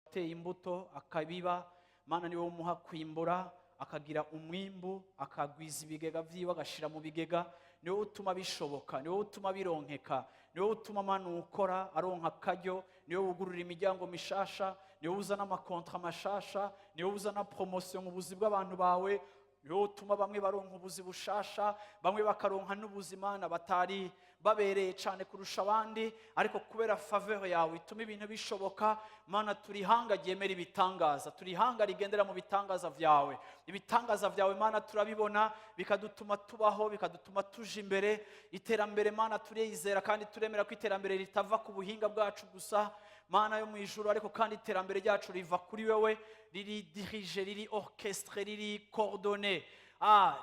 Ateye imbuto akabiba, Mana, niwe umuha kwimbura, akagira umwimbu, akagwiza ibigega vyiwe, agashira mu bigega. Niwe utuma bishoboka, niwe utuma bironkeka, niwe utuma, Mana, ukora aronka akaryo, niwe wugurura imiryango mishasha, niwe uzana ama contrats mashasha, niwe uzana promotion mu buzi bw'abantu bawe, niwe utuma bamwe baronka ubuzi bushasha, bamwe bakaronka n'ubuzima na batari babereye cyane kurusha abandi, ariko kubera faveur yawe ituma ibintu bishoboka. Mana, turi ihanga ryemera ibitangaza, turi ihanga rigendera mu bitangaza vyawe. Ibitangaza vyawe, Mana, turabibona, bikadutuma tubaho, bikadutuma tuja imbere. Iterambere, Mana, turizera kandi turemera ko iterambere ritava ku buhinga bwacu gusa, Mana yo mu ijuru, ariko kandi iterambere ryacu riva kuri wewe, riri dirigé, riri orchestré, riri coordonné.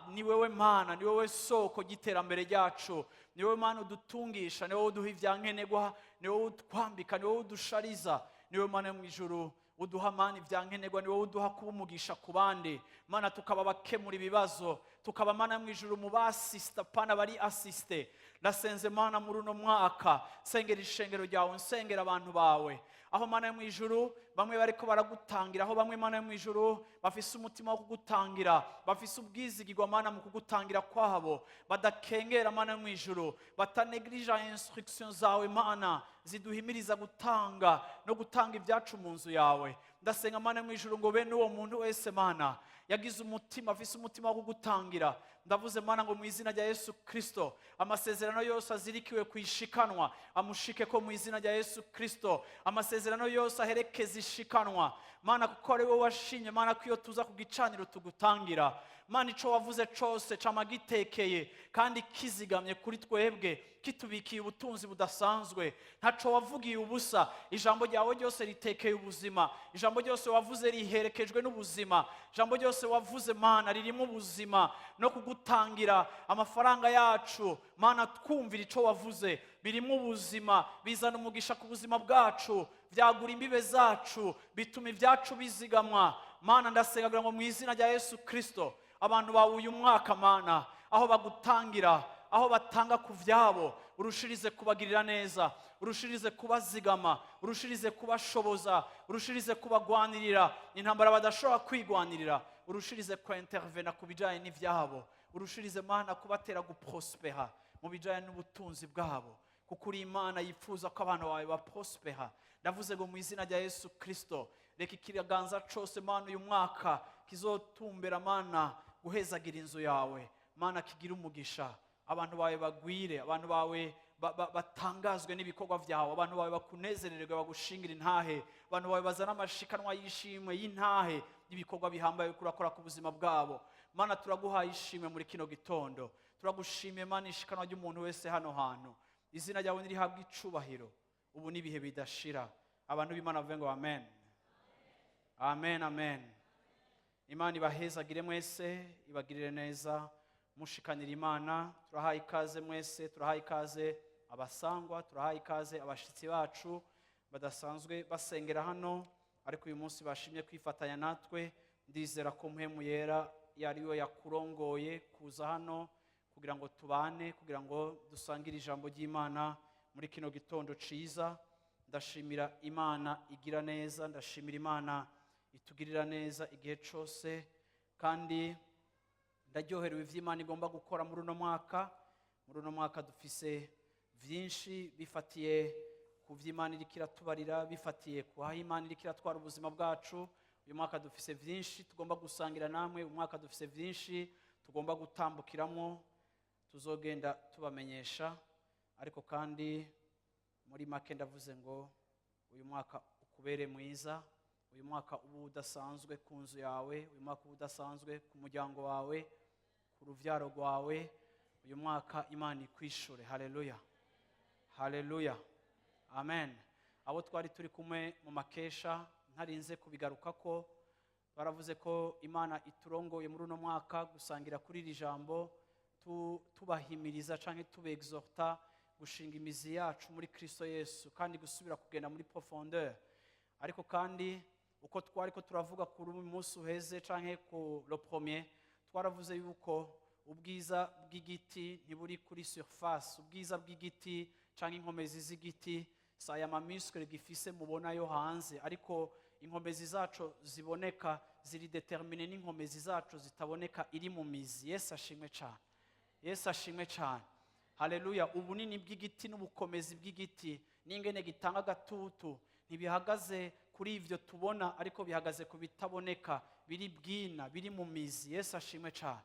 Ni wewe Mana, ni wewe soko ry'iterambere ryacu, ni wowe Mana udutungisha, ni wowe uduha ibyankenerwa, ni wowe utwambika, ni wowe udushariza, ni wowe Mana yo mu ijuru uduha, Mana, ibyankenerwa, ni wowe uduha kuba umugisha ku bandi, Mana, tukaba abakemura ibibazo, tukaba, Mana yo mu ijuru, mu basisita pana bari assistés. Ndasenze, Mana, muri uno mwaka nsengera ishengero ryawe, nsengera abantu bawe, aho, Mana yo mu ijuru, bamwe bariko baragutangira, aho bamwe, Mana yo mu ijuru, bafise umutima wo kugutangira, bafise ubwizigirwa, Mana, mu kugutangira kwabo, badakengera, Mana yo mu ijuru, batanegirija instruction zawe, Mana, ziduhimiriza gutanga no gutanga ibyacu mu nzu yawe. Ndasenga, Mana yo mu ijuru, ngo bene uwo muntu wese, Mana, yagize umutima, afise umutima wo kugutangira, ndavuze, Mana, ngo mu izina rya Yesu Kristo, amasezerano yose azirikiwe ku ishikanwa amushike ko mu izina rya Yesu Kristo. Amasezerano yose aherekeza ishikanwa, Mana, kuko ari wowe washimye, Mana, ko iyo tuza ku gicaniro tugutangira, Mana, ico wavuze cose cama gitekeye kandi kizigamye kuri twebwe, kitubikiye ubutunzi budasanzwe. Ntaco wavugiye ubusa. Ijambo ryawe ryose ritekeye ubuzima, ijambo ryose wavuze riherekejwe n'ubuzima, ijambo ryose wavuze, Mana, ririmo ubuzima. No kugutangira amafaranga yacu, Mana, twumvira ico wavuze, birimo ubuzima, bizana umugisha ku buzima bwacu, byagura imbibe zacu, bituma ibyacu bizigamwa. Mana, ndasenga kugira ngo mu izina rya Yesu Kristo, abantu bawe uyu mwaka, Mana, aho bagutangira, aho batanga ku byabo, urushirize kubagirira neza, urushirize kubazigama, urushirize kubashoboza, urushirize kubagwanirira intambara badashobora kwigwanirira, urushirize kuintervena ku bijyanye n'ibyabo, urushirize, Mana, kubatera guprospera mu bijyanye n'ubutunzi bwabo, kuko uri Imana yifuza ko abantu bawe baprospera. Ndavuze ngo mu izina rya Yesu Kristo, reka ikiganza cose, Mana, uyu mwaka kizotumbera, Mana, guhezagira inzu yawe, Mana, kigira umugisha, abantu bawe bagwire, abantu bawe batangazwe n'ibikorwa byawe, abantu bawe bakunezererwe, bagushingira intahe, abantu bawe bazana amashikanwa y'ishimwe y'intahe y'ibikorwa bihambaye uriko urakora ku buzima bwabo. Mana, turaguhaye ishimwe muri kino gitondo. Turagushimiye, Mana, ishikanwa ry'umuntu wese hano hantu. Izina ryawe nirihabwa icubahiro ubu n'ibihe bidashira. Abantu b'Imana bavuge ngo amen, amen, amen. Imana ibahezagire mwese, ibagirire neza, mushikanira Imana. Turahaye ikaze mwese, turahaye ikaze abasangwa, turahaye ikaze abashitsi bacu badasanzwe basengera hano, ariko uyu munsi bashimye kwifatanya natwe. Ndizera ko Mpwemu Yera yari we yakurongoye kuza hano kugira ngo tubane, kugira ngo dusangire ijambo ry'Imana muri kino gitondo ciza. Ndashimira Imana igira neza, ndashimira Imana itugirira neza igihe cose, kandi ndaryoherewe ivy'Imana igomba gukora muri uno mwaka. Muri uno mwaka dufise vyinshi bifatiye ku vy'Imana iriko iratubarira, bifatiye ku aho Imana iriko iratwara ubuzima bwacu. Uyu mwaka dufise vyinshi tugomba gusangira namwe, uyu mwaka dufise vyinshi tugomba gutambukiramo, tuzogenda tubamenyesha. Ariko kandi muri make ndavuze ngo uyu mwaka ukubere mwiza, uyu mwaka uba udasanzwe ku nzu yawe, uyu mwaka uba udasanzwe ku muryango wawe, ku ruvyaro rwawe. Uyu mwaka Imana ikwishure. Haleluya, Haleluya, amen. Abo twari turi kumwe mu makesha, ntarinze kubigaruka ko baravuze ko Imana iturongoye muri uno mwaka gusangira kuri iri jambo, tubahimiriza canke tubexhorta gushinga imizi yacu muri Kristo Yesu kandi gusubira kugenda muri profondeur. Ariko kandi uko twari ko turavuga kuri uyu munsi uheze canke ku le premier, twaravuze yuko ubwiza bw'igiti ntiburi kuri surface. Ubwiza bw'igiti canke inkomezi z'igiti si aya ma muscles gifise mubona yo hanze, ariko inkomezi zaco ziboneka ziri déterminées n'inkomezi zaco zitaboneka iri mu mizi. Yesu ashimwe cyane, Yesu ashimwe cyane, haleluya. Ubunini bw'igiti n'ubukomezi bw'igiti n'ingene gitanga agatutu ntibihagaze kuri ivyo tubona, ariko bihagaze ku bitaboneka biri bwina, biri mu mizi. Yesu ashimwe cyane.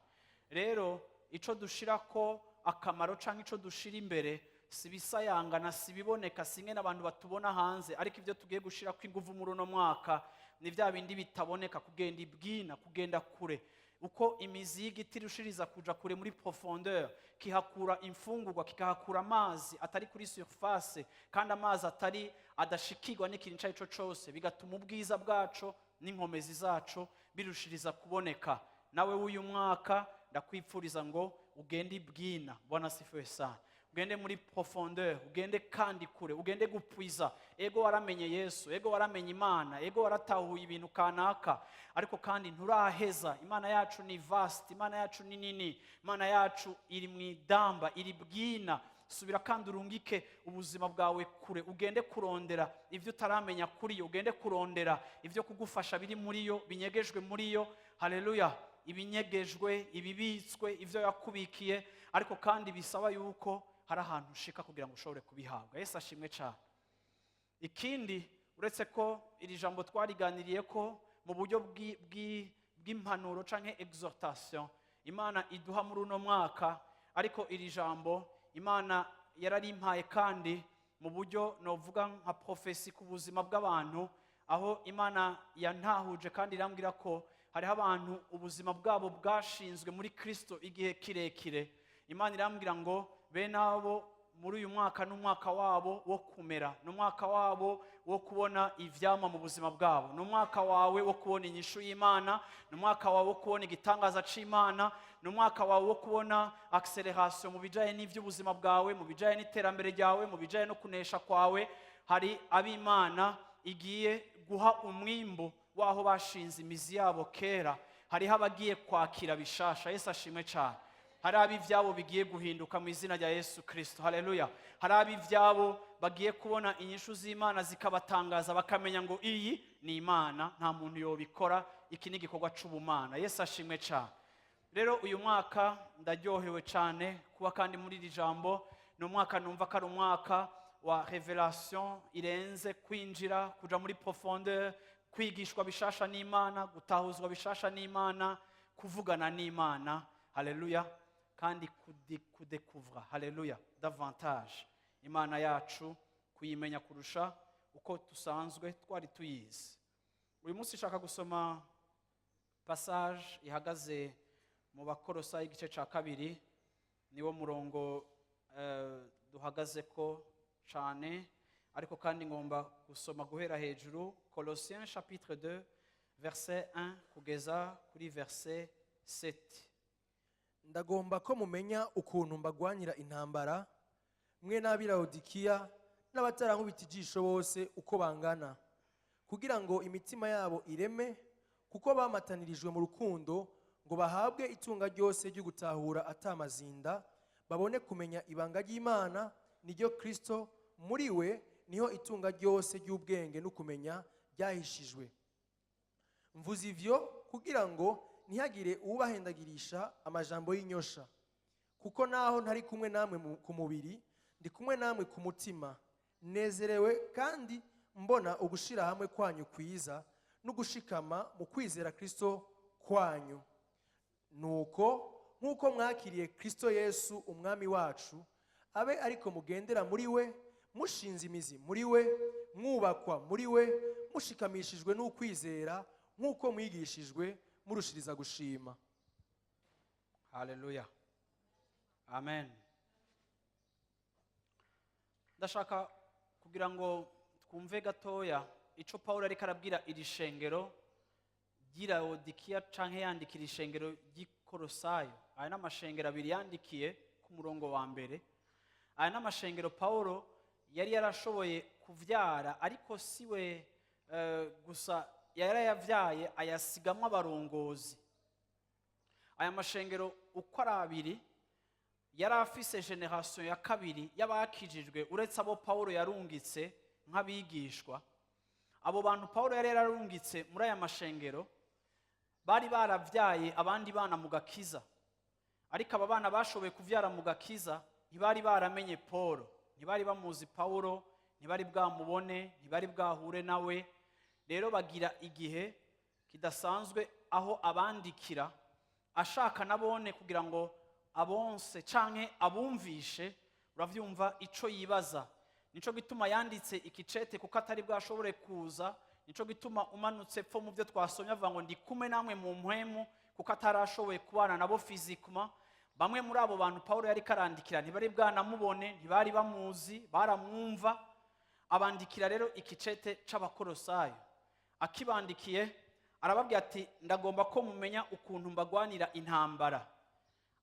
Rero ico dushirako akamaro canke ico dushira imbere si ibisayangana, si ibiboneka, si ingene abantu batubona hanze, ariko ibyo tugiye gushirako inguvu muri uno mwaka ni bya bindi bitaboneka, kugenda ibwina, kugenda kure. Uko imizi y'igiti irushiriza kuja kure muri profondeur, kihakura imfungurwa, kikahakura amazi atari kuri surface, kandi amazi atari adashikirwa n'ikintu icyo ari cyo cyose, bigatuma ubwiza bwaco n'inkomezi zaco birushiriza kuboneka. Nawe w'uyu mwaka ndakwipfuriza ngo ugende ibwina. Bwana sifiwe sana. Ugende muri profondeur, ugende kandi kure, ugende gupwiza. Ego waramenye Yesu, ego waramenye Imana, ego waratahuye ibintu kanaka, ariko kandi nturaheza. Imana yacu ni vaste, Imana yacu ni nini, Imana yacu iri mu idamba, iri bwina. Subira kandi urungike ubuzima bwawe kure, ugende kurondera ibyo utaramenya kuri yo, ugende kurondera ibyo kugufasha biri muri yo, binyegejwe muri yo. Haleluya. Ibinyegejwe, ibibitswe, ibyo yakubikiye, ariko kandi bisaba yuko hari ahantu ushika kugira ngo ushobore kubihabwa. Yesu ashimwe cyane. Ikindi, uretse ko iri jambo twariganiriye ko mu buryo bw'impanuro canke exhortation Imana iduha muri uno mwaka, ariko iri jambo Imana yararimpaye kandi mu buryo novuga nka prophétie ku buzima bw'abantu, aho Imana yantahuje kandi irambwira ko hariho abantu ubuzima bwabo bwashinzwe muri Kristo igihe kirekire. Imana irambwira ngo bene abo muri uyu mwaka n'umwaka wabo wo kumera, ni umwaka wabo wo kubona ivyama mu buzima bwabo, ni umwaka wawe wo kubona inyishu y'Imana, ni umwaka wawe wo kubona igitangaza c'Imana, ni umwaka wawe wo kubona accélération mu bijanye n'ivy'ubuzima bwawe, mu bijanye n'iterambere ryawe, mu bijanye no kunesha kwawe. Hari ab'Imana igiye guha umwimbu w'aho bashinze imizi yabo kera. Hariho abagiye kwakira bishasha. Yesu ashimwe cyane. Hari ab'ibyabo bigiye guhinduka mu izina rya Yesu Kirisito. Haleluya. Hari ab'ibyabo bagiye kubona inyishu z'Imana zikabatangaza, bakamenya ngo iyi ni Imana, nta muntu yobikora, iki ni igikorwa c'ubumana. Yesu ashimwe cyane. Rero uyu mwaka ndaryohewe cyane kuba kandi muri iri jambo. Ni umwaka numva ko ari umwaka wa révélation irenze, kwinjira, kuja muri profondeur, kwigishwa bishasha n'Imana, gutahuzwa bishasha n'Imana, kuvugana n'Imana. Haleluya. Kandi kudekuvra, haleluya, davantage Imana yacu, kuyimenya kurusha uko dusanzwe twari tuyizi. Uyu munsi nshaka gusoma passage ihagaze mu Bakorosayi igice cya 2, niwo murongo duhagaze ko cyane, ariko kandi ngomba gusoma guhera hejuru. Colossiens chapitre 2, verset 1 kugeza kuri verset 7. Ndagomba ko mumenya ukuntu mbagwanira intambara, mwe n'ab'i Lawodikiya n'abatarankubita ijisho bose uko bangana, kugira ngo imitima yabo ireme, kuko bamatanirijwe mu rukundo, ngo bahabwe itunga ryose ryo gutahura atamazinda, babone kumenya ibanga ry'Imana, niryo Kristo. Muri we niho itunga ryose ry'ubwenge no kumenya ryahishijwe. Mvuze ivyo kugira ngo ntihagire uwubahendagirisha amajambo y'inyosha, kuko naho ntari kumwe namwe ku mubiri, ndi kumwe namwe ku mutima, nezerewe kandi mbona ugushira hamwe kwanyu kwiza no gushikama mu kwizera Kristo kwanyu. Nuko nk'uko mwakiriye Kristo Yesu Umwami wacu, abe ariko mugendera muri we, mushinze imizi muri we, mwubakwa muri we, mushikamishijwe n'ukwizera nk'uko mwigishijwe, murushiriza gushima. Haleluya, amen. Ndashaka kugira ngo twumve gatoya ico Pawulo ariko arabwira iri shengero ry'i Laodikiya canke yandikira ishengero ry'i Korosayo. Aya ni amashengero abiri yandikiye ku murongo wa mbere. Aya ni amashengero Pawulo yari yarashoboye kuvyara, ariko siwe gusa yarayavyaye, ayasigamwo abarongozi. Aya mashengero uko ari abiri yari afise génération ya kabiri y'abakijijwe, uretse abo Pawulo yarungitse nk'abigishwa. Abo bantu Pawulo yari yararungitse muri aya mashengero bari baravyaye abandi bana mu gakiza, ariko aba bana bashoboye kuvyara mu gakiza ntibari baramenye Paul, ntibari bamuzi Pawulo, ntibari bwamubone, ntibari bwahure nawe. Rero bagira igihe kidasanzwe aho abandikira ashaka nabone kugira ngo abonse canke abumvishe, uravyumva, ico yibaza. Nico gituma yanditse ikicete, kuko atari bwashobore kuza. Nico gituma umanutse pfo mu byo twasomye avuga ngo: "Ndi kumwe namwe mu mpwemu", kuko atarashoboye kubana nabo physiquement. Bamwe muri abo bantu Pawulo yari karandikira ntibari bwanamubone, ntibari bamuzi, baramwumva. Abandikira rero ikicete c'Abakorosayo. Akibandikiye arababwira ati: "Ndagomba ko mumenya ukuntu mbagwanira intambara."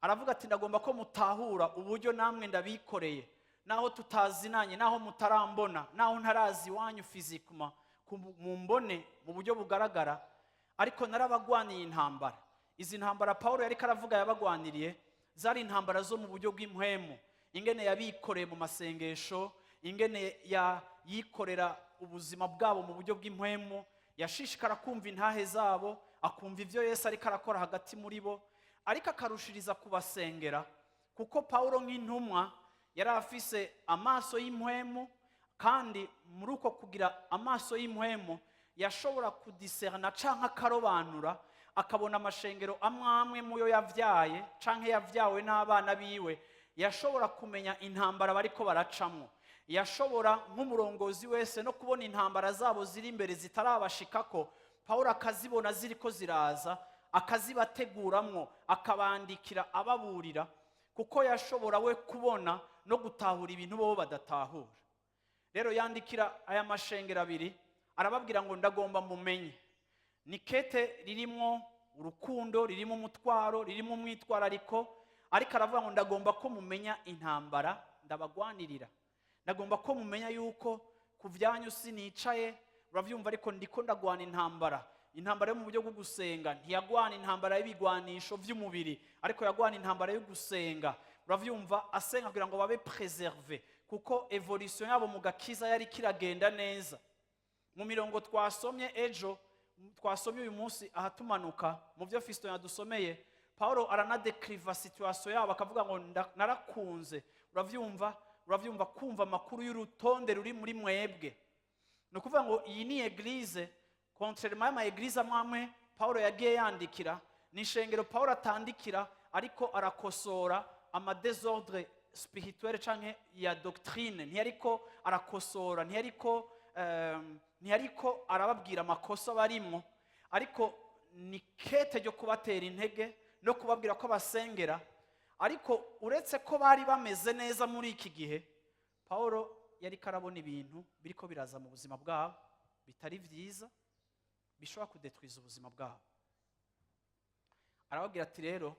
Aravuga ati: "Ndagomba ko mutahura uburyo namwe ndabikoreye, naho tutazinanye, naho mutarambona, naho ntarazi iwanyu physiquement mumbone mu buryo bugaragara, ariko narabagwaniye intambara." Izi ntambara Pawulo yariko aravuga yabagwaniriye zari intambara zo mu buryo bw'impwemu, ingene yabikoreye mu masengesho, ingene yikorera ubuzima bwabo mu buryo bw'impwemu, yashishikara kumva intahe zabo, akumva ibyo Yesu ariko arakora hagati muri bo, ariko akarushiriza kubasengera, kuko Pawulo nk'intumwa yari afise amaso y'impwemu, kandi muri uko kugira amaso y'impwemu yashobora kudiserna canke akarobanura, akabona amashengero amwe amwe muyo yavyaye canke yavyawe n'abana biwe. Yashobora kumenya intambara bariko baracamwo, yashobora nk'umurongozi wese no kubona intambara zabo ziri imbere zitarabashikako. Pawulo akazibona ziriko ziraza, akazibateguramwo, akabandikira ababurira, kuko yashobora we kubona no gutahura ibintu bo badatahura. Rero yandikira aya mashengero abiri, arababwira ngo: "Ndagomba mumenye." Ni kete ririmo urukundo, ririmo umutwaro, ririmo umwitwarariko, ariko aravuga ngo: "Ndagomba ko mumenya intambara ndabagwanirira, ndagomba ko mumenya yuko ku byanyu sinicaye, urabyumva, ariko ndiko ndagwana intambara, intambara yo mu buryo bwo gusenga." Ntiyagwana intambara y'ibigwanisho by'umubiri, ariko yagwana intambara yo gusenga, urabyumva, asenga kugira ngo babe préservés, kuko évolution yabo mu gakiza yari kiragenda neza. Mu mirongo twasomye ejo, twasomye uyu munsi ahatumanuka mu byo Fiston yadusomeye, Paulo aranadekriva situation yabo, akavuga ngo: "Narakunze, uravyumva, kumva amakuru y'urutonde ruri muri mwebwe." Ni ukuvuga ngo iyi ni église, contrairement y'ama églises amwe amwe Paulo yagiye yandikira, ni ishengero Paulo atandikira ariko arakosora ama désordre spirituel canke ya doctrine. Ntiyariko arakosora, ntiyariko arababwira amakosa barimwo, ariko ni kete ryo kubatera intege no kubabwira ko basengera. Ariko uretse ko bari bameze neza muri iki gihe, Paulo yariko arabona ibintu biriko biraza mu buzima bwabo bitari vyiza, bishobora kudetwiza ubuzima bwabo. Arababwira ati: "Rero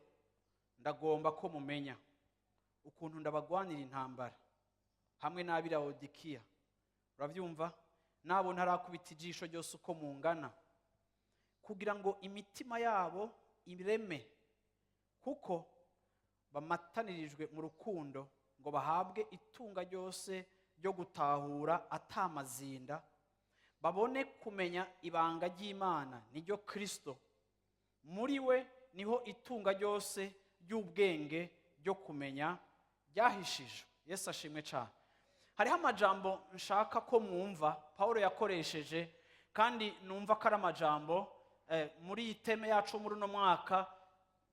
ndagomba ko mumenya ukuntu ndabagwanira intambara hamwe n'ab'i Lawodikiya, urabyumva, nabo ntarakubita ijisho ryose uko mungana, kugira ngo imitima yabo ireme, kuko bamatanirijwe mu rukundo, ngo bahabwe itunga ryose ryo gutahura atamazinda, babone kumenya ibanga ry'Imana, niryo Kristo. Muri we niho itunga ryose ry'ubwenge ryo kumenya ryahishijwe." Yesu ashimwe cyane. Hariho amajambo nshaka ko mwumva Paul yakoresheje, kandi numva ko ari amajambo muri iyi thème yacu muri uno mwaka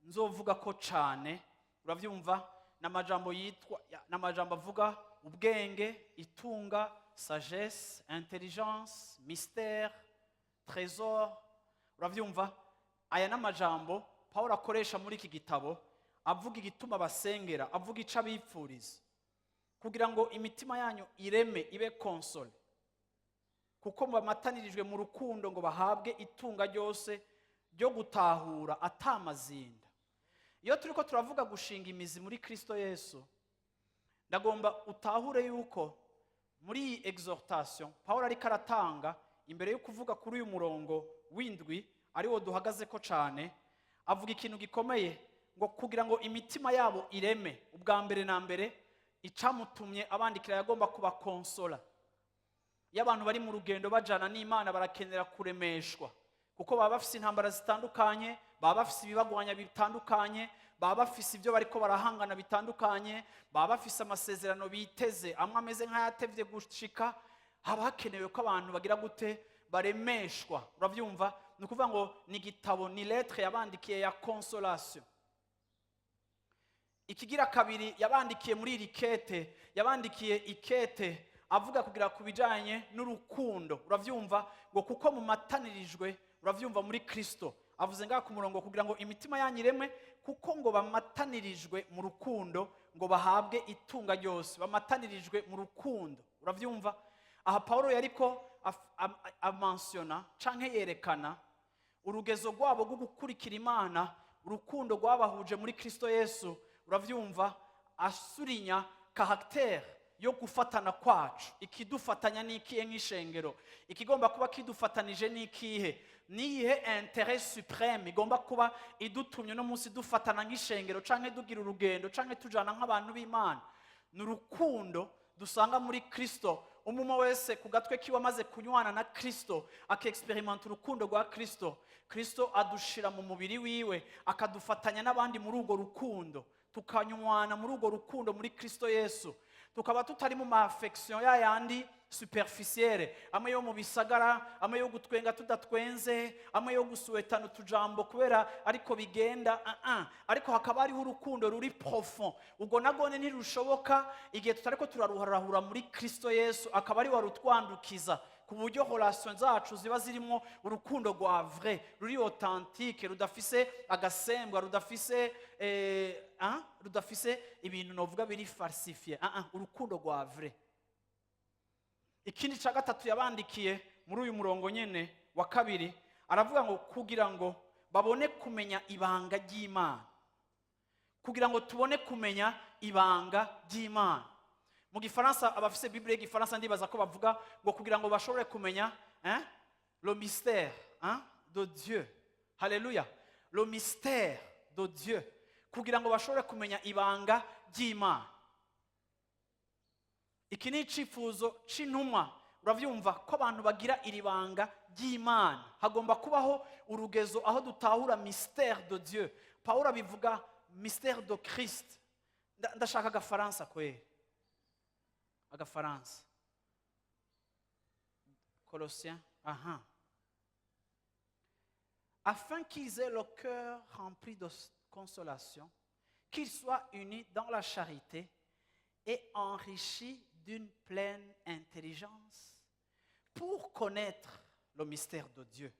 nzovuga ko cyane, urabyumva. Ni amajambo yitwa, ni amajambo avuga ubwenge, itunga, sagesse, intelligence, mystère, trésor, urabyumva. Aya ni amajambo Paul akoresha muri iki gitabo, avuga igituma basengera, avuga icyo abipfuriza. Kugira ngo imitima yanyu ireme, ibe consolée, kuko bamatanirijwe mu rukundo, ngo bahabwe itunga ryose ryo gutahura atamazinda. Iyo turi ko turavuga gushinga imizi muri Kristo Yesu, ndagomba utahure yuko muri iyi exhortation Paul ariko aratanga, imbere yo kuvuga kuri uyu murongo w'indwi ariwo duhagaze ko cyane, avuga ikintu gikomeye ngo kugira ngo imitima yabo ireme. Ubwa mbere na mbere, icamutumye abandikira, yagomba kubakonsola. Iyo abantu bari mu rugendo bajana n'Imana, barakenera kuremeshwa, kuko baba bafise intambara zitandukanye, baba bafise ibibagwanya bitandukanye, baba bafise ibyo bariko barahangana bitandukanye, baba bafise amasezerano biteze, amwe ameze nk'ayatevye gushika. Haba hakenewe ko abantu bagira gute? Baremeshwa. Urabyumva? Ni ukuvuga ngo ni igitabo, ni lettre yabandikiye ya consolation. Ikigira kabiri yabandikiye muri iri kete, yabandikiye ikete avuga kugira ku bijyanye n'urukundo. Urabyumva? Ngo kuko mumatanirijwe, urabyumva, muri Kristo. Avuze ngaha ku murongo kugira ngo imitima yanyu iremwe, kuko ngo bamatanirijwe mu rukundo, ngo bahabwe itunga ryose. Bamatanirijwe mu rukundo. Urabyumva? Aha Paul yariko amansiyona canke yerekana urugezo rwabo rwo gukurikira Imana, urukundo rwabahuje muri Kristo Yesu. Urabyumva? Asurinya caractère yo gufatana kwacu. Ikidufatanya ni ikihe nk'ishengero? Ikigomba kuba kidufatanije ni ikihe? Niyihe intérêt suprême igomba kuba idutumye uno munsi dufatana nk'ishengero, canke dugira urugendo, canke tujana nk'abantu b'Imana? Ni urukundo dusanga muri Kristo. Umwe wese ku gatwe kiwe amaze kunywana na Kristo, akexperimenta urukundo rwa Kristo, Kristo adushira mu mubiri wiwe, akadufatanya n'abandi muri urwo rukundo, tukanywana muri urwo rukundo muri Kristo Yesu, tukaba tutari mu ma affection ya yandi superficielle, amwe yo mu bisagara, amwe yo gutwenga tudatwenze, amwe yo gusuwetana utujambo kubera ariko bigenda, ariko hakaba hariho urukundo ruri profond. Ubwo nagone ntirushoboka igihe tutariko turaruharahura muri Kristo Yesu, akaba ari warutwandukiza, ku buryo relation zacu ziba zirimo urukundo rwa vrai, ruri authentique, rudafise agasembwa, rudafise hein? Rudafise ibintu novuga biri falsifié, urukundo rwa vrai. Ikindi cya gatatu yabandikiye muri uyu murongo nyene wa kabiri, aravuga ngo kugira ngo babone kumenya ibanga ry'Imana. Kugira ngo tubone kumenya ibanga ry'Imana. Mu Gifaransa, abafise Bible y'igifaransa, ndibaza ko bavuga ngo kugira ngo bashobore kumenya, hein, le mystère, hein, de Dieu. Haleluya! Le mystère de Dieu, kugira ngo bashobore kumenya ibanga ry'Imana. Iki ni icyifuzo c'intumwa. Urabyumva ko abantu bagira iri banga ry'Imana, hagomba kubaho urugezo aho dutahura mystère de Dieu. Paul abivuga mystère de Christ. Ndashaka agafaransa kweri, agafaransa. Colossiens, aha. Afin qu'ils aient le cœur rempli de consolation, qu'ils soient unis dans la charité et enrichis d'une pleine intelligence pour connaître le mystère de Dieu,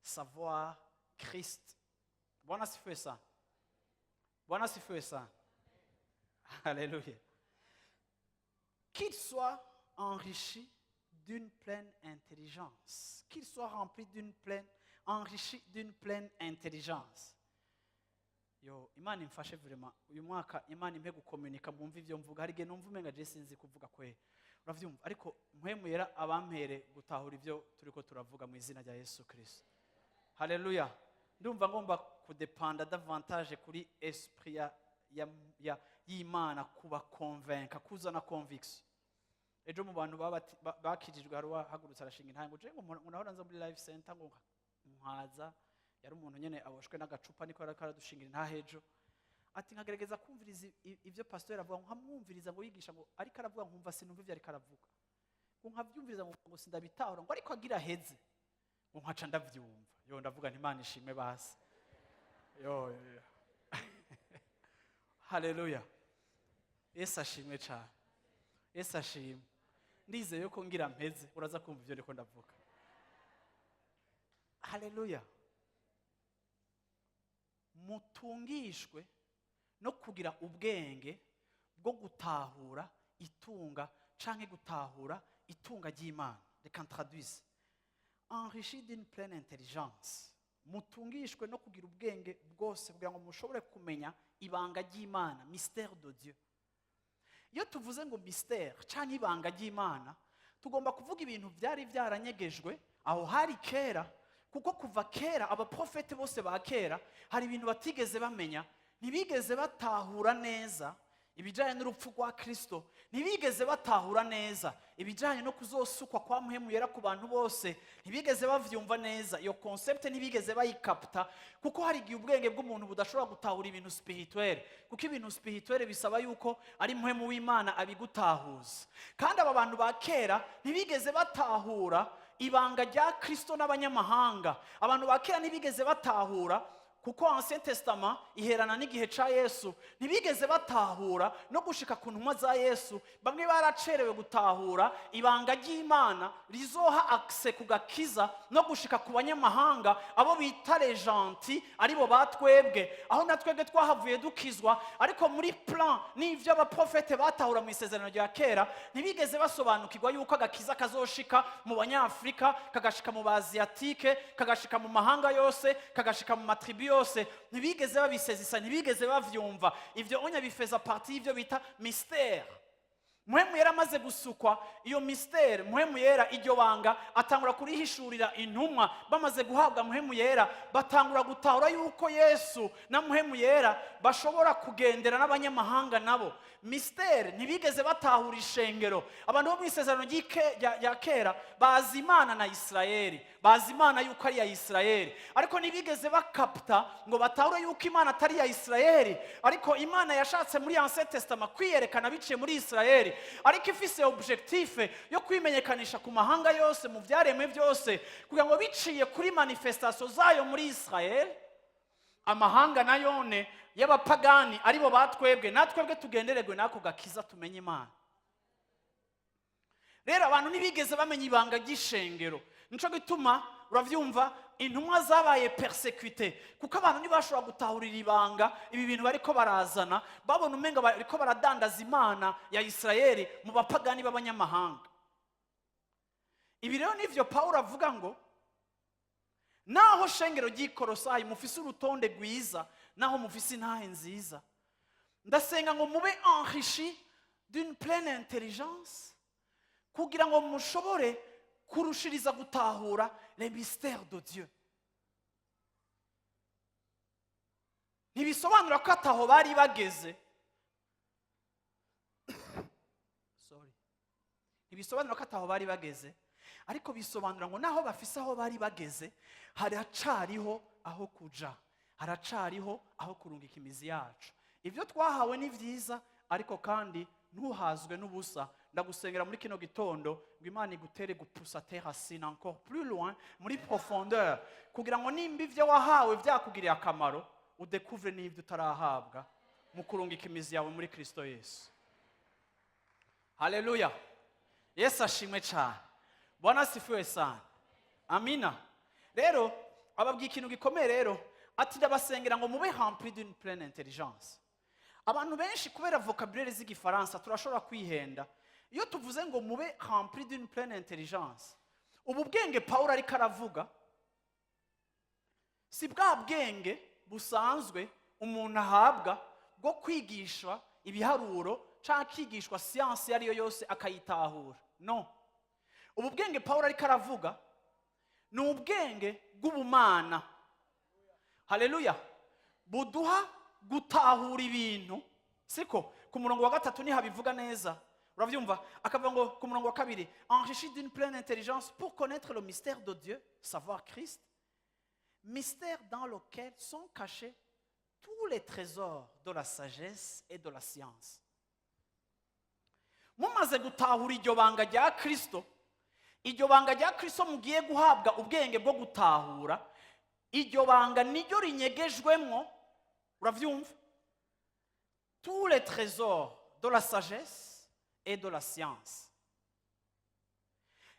savoir Christ. Bwana asifiwe sana. Bwana asifiwe sana. Alléluia. Qu'il soit enrichi d'une pleine intelligence. Qu'il soit rempli d'une pleine, enrichi d'une pleine intelligence. Yo, Imana imfashe vraiment uyu mwaka, Imana impe gukomunika, mwumve ivyo mvuga. Hari igihe numva umenga je sinzi kuvuga kwe, uravyumva? Ariko Mpwemu Yera abampere gutahura ivyo turiko turavuga mu izina rya Yesu Kristo. Haleluya! Ndumva ngomba kudepanda davantage kuri esprit y'Imana kubakonvenka, kuzana conviction. Ejo mu bantu bakijijwe hari uwahagurutse arashinga intahe ngo je ngo nahora nza muri Life Center, ngo nkaza yari umuntu nyene aboshwe n'agacupa, niko yariko aradushingira intahe ejo. Ati nkagerageza kumviriza ivyo pasteur avuga, ngo nkamwumviriza ngo yigisha, ngo ariko aravuga nkumva sinumva ivyo ariko aravuga, ngo nkavyumviriza ngo sindabitahura, ngo ariko agira aheze ngo nkaca ndavyumva. Yo, ndavuga nti Imana ishimwe basi. Yo, yo, yo. Haleluya! Yesu ashimwe cyane, Yesu ashimwe. Ndizeye ko ngira mpeze uraza kumva ibyo ndiko ndavuga. Haleluya! Mutungishwe no kugira ubwenge bwo gutahura. Itunga canke gutahura itunga ry'Imana. Reka ntraduise: enrichi d'une pleine intelligence, mutungishwe no kugira ubwenge bwose kugira ngo mushobore kumenya ibanga ry'Imana, mystère de Dieu. Iyo tuvuze ngo mystère canke ibanga ry'Imana, tugomba kuvuga ibintu byari byaranyegejwe aho hari kera, kuko kuva kera abaprofete bose ba kera hari ibintu batigeze bamenya. Ntibigeze batahura neza ibijyanye n'urupfu rwa Kirisito, ntibigeze batahura neza ibijyanye no kuzosukwa kwa Mpwemu Yera ku bantu bose. Ntibigeze bavyumva neza iyo concept, ntibigeze bayikapta, kuko hari igihe ubwenge bw'umuntu budashobora gutahura ibintu spirituel, kuko ibintu spirituel bisaba yuko ari Mpwemu w'Imana abigutahuza. Kandi aba bantu ba kera ntibigeze batahura ibanga rya Kristo n'abanyamahanga. Abantu ba kera ntibigeze batahura, kuko Ancien Testament iherana n'igihe ca Yesu. Ntibigeze batahura no gushika ku ntumwa za Yesu. Bamwe baracerewe gutahura ibanga ry'Imana rizoha accès ku gakiza no gushika ku banyamahanga, abo bita les gentils, aribo batwebwe, aho na twebwe twahavuye dukizwa. Ariko muri plan n'ivyo abaprofete batahura mu isezerano rya kera, ntibigeze basobanukirwa yuko agakiza kazoshika mu Banyafurika, kagashika mu ba Asiatique, kagashika mu mahanga yose, kagashika mu ma tribus yose. Ntibigeze babisezisa, ntibigeze bavyumva. Ivyo onya bifeza partie y'ivyo bita mystère. Mpwemu Yera amaze gusukwa, iyo mystère, Mpwemu Yera iryo banga atangura kurihishurira intumwa. Bamaze guhabwa Mpwemu Yera, batangura gutahura yuko Yesu na Mpwemu Yera bashobora kugendera n'abanyamahanga nabo. Mystère, ntibigeze batahura ishengero. Abantu bo mu isezerano rya kera bazi Imana na Isirayeli, bazi Imana yuko ari iya Isirayeli, ariko ntibigeze bakapta ngo batahure yuko Imana atari iya Isirayeli, ariko Imana yashatse muri Ancien Testament kwiyerekana biciye muri Isirayeli, ariko ifise objectif yo kwimenyekanisha ku mahanga yose, mu byaremwe byose, kugira ngo biciye kuri manifestation zayo muri Isirayeli, amahanga nayone y'abapagani, aribo batwebwe, natwebwe tugendererwe n'ako gakiza, tumenye Imana. Rero abantu ntibigeze bamenya ibanga ry'ishengero. Nico gituma, uravyumva, intumwa zabaye persécutées, kuko abantu ntibashobora gutahurira ibanga ibi bintu bariko barazana. Babona umenga bariko baradandaza Imana ya Isirayeli mu bapagani b'abanyamahanga. Ibi rero nivyo Pawulo avuga ngo naho shengero ry'Ikorosayi mufise urutonde rwiza, naho mufise intahe nziza, ndasenga ngo mube enrichi d'une pleine intelligence kugira ngo mushobore kurushiriza gutahura les mystères de Dieu. Ntibisobanura ko ataho bari bageze. Sorry. Ntibisobanura ko ataho bari bageze, ariko bisobanura ngo naho bafise aho bari bageze, haracariho aho kuja, haracariho aho kurungika imizi yacu. Ibyo twahawe ni byiza, ariko kandi ntuhazwe n'ubusa. Ndagusengera muri kino gitondo ngo Imana igutere gupusa tes racines encore plus loin, muri profondeur, kugira ngo nimba ibyo wahawe byakugiriye akamaro, udekuvre n'ibyo utarahabwa mu kurungika imizi yawe muri Kristo Yesu. Haleluya! Yesu ashimwe cyane. Bwana asifiwe sana. Amina. Rero ababwiye ikintu gikomeye. Rero ati: "Ndabasengera ngo mube rempli d'une pleine intelligence." Abantu benshi, kubera vocabulaire z'Igifaransa, turashobora kwihenda. Iyo tuvuze ngo mube rempli d'une pleine intelligence, ubu bwenge Pawulo ariko aravuga si bwa bwenge busanzwe umuntu ahabwa bwo kwigishwa ibiharuro cyangwa akigishwa siyansi iyo ari yo yose akayitahura. No, ubu bwenge Pawulo ariko aravuga ni ubwenge bw'ubumana, haleluya, buduha gutahura ibintu. Siko ku murongo wa gatatu niho abivuga neza. Urabyumva, akavuga ngo ku murongo wa kabiri: "Enrichi d'une pleine intelligence pour connaître le mystère de Dieu, savoir Christ, mystère dans lequel sont cachés tous les trésors de la sagesse et de la science." Mumaze gutahura iryo banga rya Kristo, iryo banga rya Kristo mugiye guhabwa ubwenge bwo gutahura iryo banga, niryo rinyegejwemwo, urabyumva, tous les trésors de la sagesse et de la science.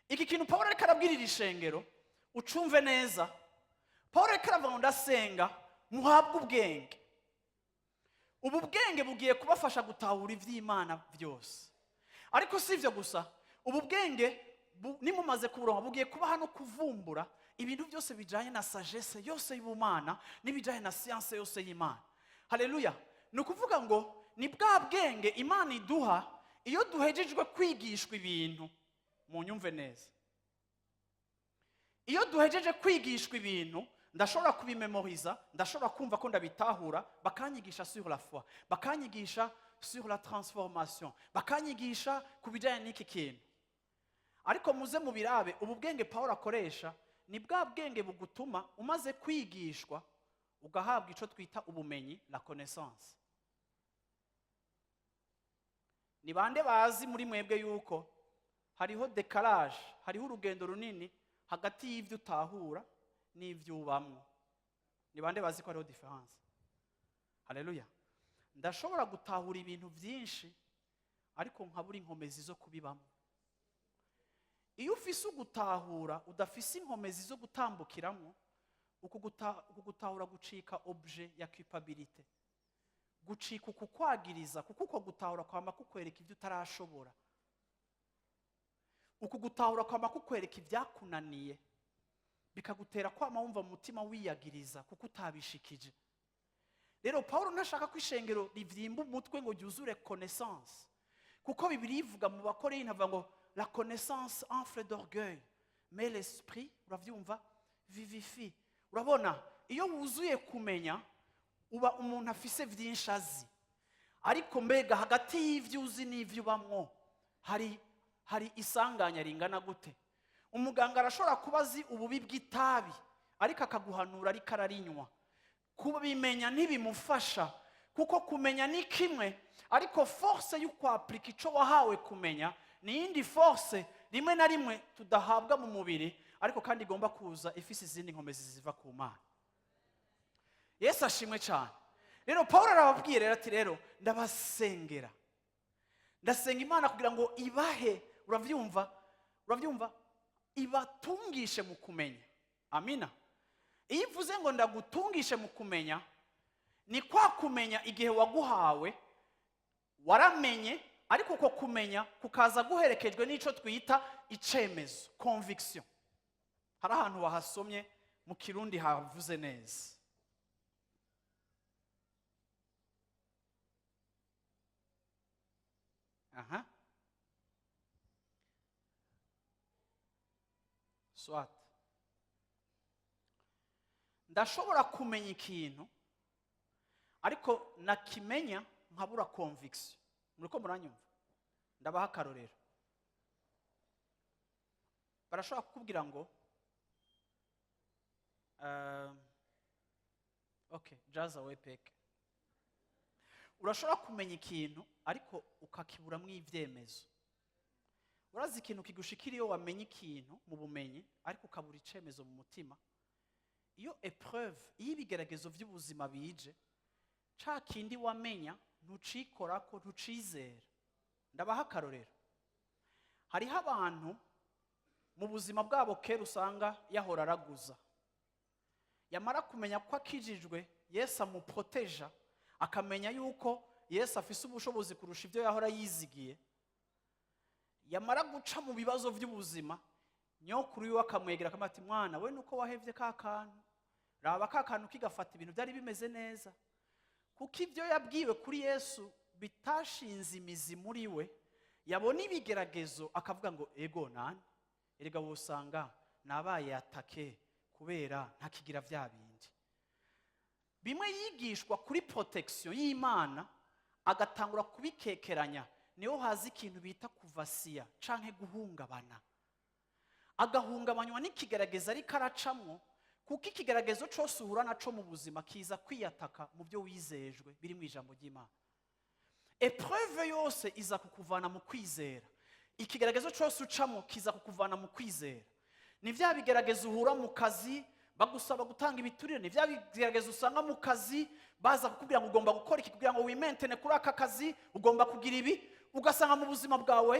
Iki kintu Paul ariko arabwirira ishengero, ucumve neza. Paul ariko aravuga ngo: "Ndasenga muhabwe ubwenge. Ubu bwenge bugiye kubafasha gutahura iby'Imana byose." Ariko si ibyo gusa, ubu bwenge nimumaze kuburonka bugiye kuba hano kuvumbura ibintu byose bijyanye na sagesse yose y'ubumana n'ibijyanye na science yose y'Imana. Haleluya! Ni ukuvuga ngo ni bwa bwenge Imana iduha iyo duhejejwe kwigishwa ibintu. Munyumve neza, iyo duhejeje kwigishwa ibintu, ndashobora kubimemoriza, ndashobora kumva ko ndabitahura, bakanyigisha sur la foi, bakanyigisha sur la transformation, bakanyigisha ku bijyanye n'iki kintu. Ariko muze mubirabe, ubu bwenge Paul akoresha ni bwa bwenge bugutuma umaze kwigishwa ugahabwa icyo twita ubumenyi, la connaissance. Ni bande bazi muri mwebwe yuko hariho décalage, hariho urugendo runini hagati y'ibyo utahura n'ibyo ubamwo? Ni bande bazi ko hariho différence? Haleluya! Ndashobora gutahura ibintu byinshi, ariko nkabura inkomezi zo kubibamo. Iyo ufise ugutahura udafise inkomezi zo gutambukiramo, uku gutahura gucika objet ya culpabilité, gucika ukukwagiriza, kuko uko gutahura kwama kukwereka ibyo utarashobora, uku gutahura kwama kukwereka ibyakunaniye, bikagutera kwama wumva mu mutima wiyagiriza kuko utabishikije. Rero Paul ntashaka ko ishengero rivyimba umutwe ngo ryuzure connaissance, kuko Bibiliya ivuga mu Bakorinto, avuga ngo: "La connaissance enfle d'orgueil, mais l'esprit", uravyumva, "vivifie". Urabona, iyo wuzuye kumenya uba umuntu afise vyinshi azi, ariko mbega hagati y'ivyo uzi n'ivyo ubamwo hari isanganya ringana gute? Umuganga arashobora kuba azi ububi bw'itabi, ariko akaguhanura ariko ararinywa. Kubimenya ntibimufasha, kuko kumenya ni kimwe, ariko force yo kwapurika icyo wahawe kumenya ni iyindi force rimwe na rimwe tudahabwa mu mubiri, ariko kandi igomba kuza ifise izindi nkomezi ziva ku Mana. Yesu ashimwe cyane. Rero Paul arababwiye rero ati: "Rero ndabasengera, ndasenga Imana kugira ngo ibahe", urabyumva, urabyumva, "ibatungishe mu kumenya." Amina. Iyo ivuze ngo ndagutungishe mu kumenya, ni kwa kumenya igihe waguhawe waramenye, ariko uko kumenya kukaza guherekejwe n'icyo twita icemezo, conviction. Hari ahantu wahasomye mu Kirundi havuze neza. Aha, soit ndashobora kumenya ikintu, ariko nakimenya nkabura conviction. Muriko muranyumva? Ndabaha akarorero. Barashobora kukubwira ngo okay, jaza wepeke. Urashobora kumenya ikintu, ariko ukakiburamwo ibyemezo. Urazi ikintu kigushikira iyo wamenye ikintu mu bumenyi, ariko ukabura icemezo mu mutima? Iyo épreuve, iyo ibigeragezo by'ubuzima bije, ca kindi wamenya ntucikorako, ntucizera. Ndabaha akarorero. Hariho abantu mu buzima bwabo kera usanga yahora araguza, yamara kumenya ko akijijwe, Yesu amuproteja, akamenya yuko Yesu afise ubushobozi kurusha ibyo yahora yizigiye, yamara guca mu bibazo by'ubuzima, nyokuru wiwe akamwegera akamubwira ati: "Mwana we, nuko wahevye ka kantu, raba ka kantu kigafata, ibintu byari bimeze neza." Kuko ibyo yabwiwe kuri Yesu bitashinze imizi muri we, yabona ibigeragezo akavuga ngo: "Ego nani, erega wosanga nabaye attaqué kubera ntakigira bya bindi." Bimwe yigishwa kuri protection y'Imana agatangura kubikekeranya. Niho haza ikintu bita kuvasiya canke guhungabana, agahungabanywa n'ikigerageza ariko aracamwo, kuko ikigeragezo cyose uhura naco mu buzima kiza kwiyataka mu byo wizejwe biri mu ijambo ry'Imana. Épreuve yose iza kukuvana mu kwizera. Ikigeragezo cyose ucamo kiza kukuvana mu kwizera. Ni bya bigeragezo uhura mu kazi bagusaba gutanga ibiturire, ni bya bigeragezo usanga mu kazi baza kukubwira ngo ugomba gukora iki kugira ngo wimentene kuri aka kazi, ugomba kugira ibi. Ugasanga mu buzima bwawe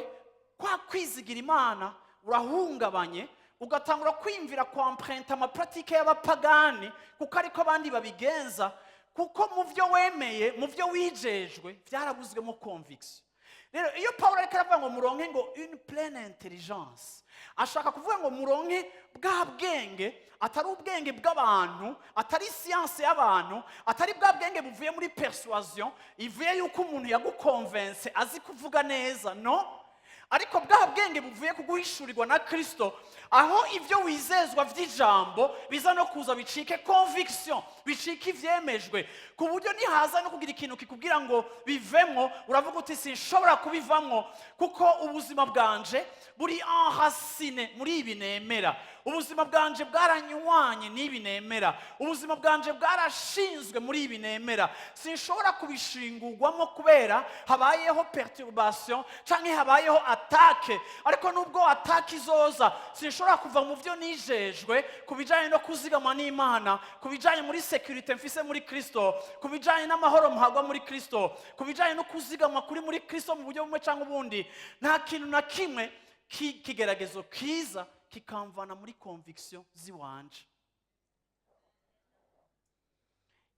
kwa kwizigira Imana urahungabanye, ugatangura kwiyumvira kwamprenta ama pratiques y'abapagani, kuko ariko abandi babigenza, kuko mu byo wemeye, mu byo wijejwe, byarabuzwemo conviction. Rero Paul arababwira ati: "Ndabasengera Rero iyo Paul ariko aravuga ngo muronke ngo une pleine intelligence, ashaka kuvuga ngo muronke bwa bwenge, atari ubwenge bw'abantu, atari siyanse y'abantu, atari bwa bwenge buvuye muri persuasion, ivuye yuko umuntu yagukonvense azi kuvuga neza, no ariko bwa bwenge buvuye ku guhishurirwa na Kristo, aho ibyo wizezwa by'ijambo biza no kuza bicike conviction, bicike ivyemejwe, ku buryo nihaza no kugira ikintu kikubwira ngo bivemwo, uravuga uti: "Sinshobora kubivamwo, kuko ubuzima bwanje buri enraciné muri ibi nemera, ubuzima bwanje bwaranywanye n'ibi nemera, ubuzima bwanje bwarashinzwe muri ibi nemera. Sinshobora kubishingurwamo kubera habayeho perturbation canke habayeho attaque. Ariko nubwo attaque izoza, sinshobora kuva mu byo nijejwe ku bijanye no kuzigama n'Imana, ku bijanye muri sécurité mfise muri Kristo, ku bijanye n'amahoro muhagwa muri Kristo, ku bijanye no kuzigama kuri muri Kristo mu buryo bumwe cyangwa ubundi. Nta kintu na kimwe kigeragezo kiza kikamvana muri conviction ziwanje."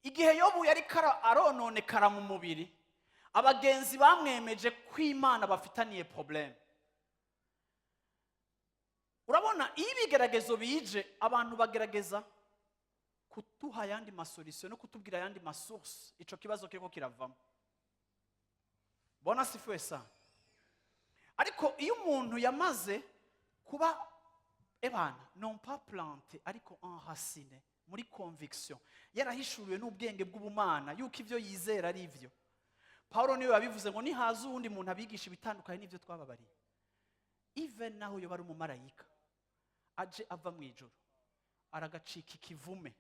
Igihe Yobu yari arononekara mu mubiri, abagenzi bamwemeje ko Imana bafitaniye problème. Urabona, iyo ibigeragezo bije, abantu bagerageza kuduha ayandi ma solutions no kutubwira ayandi ma sources ico kibazo kiriko kiravamo. Bwana asifiwe sana. Ariko iyo umuntu yamaze kuba ebana, non pas planté, ariko enraciné muri conviction, yarahishuriwe n'ubwenge bw'ubumana yuko ibyo yizera ari ibyo. Paulo niwe yabivuze ngo nihaza uwundi muntu abigisha ibitandukanye n'ibyo twababariye, even naho yoba ari umumarayika aje ava mu ijuru, aragacika ikivume.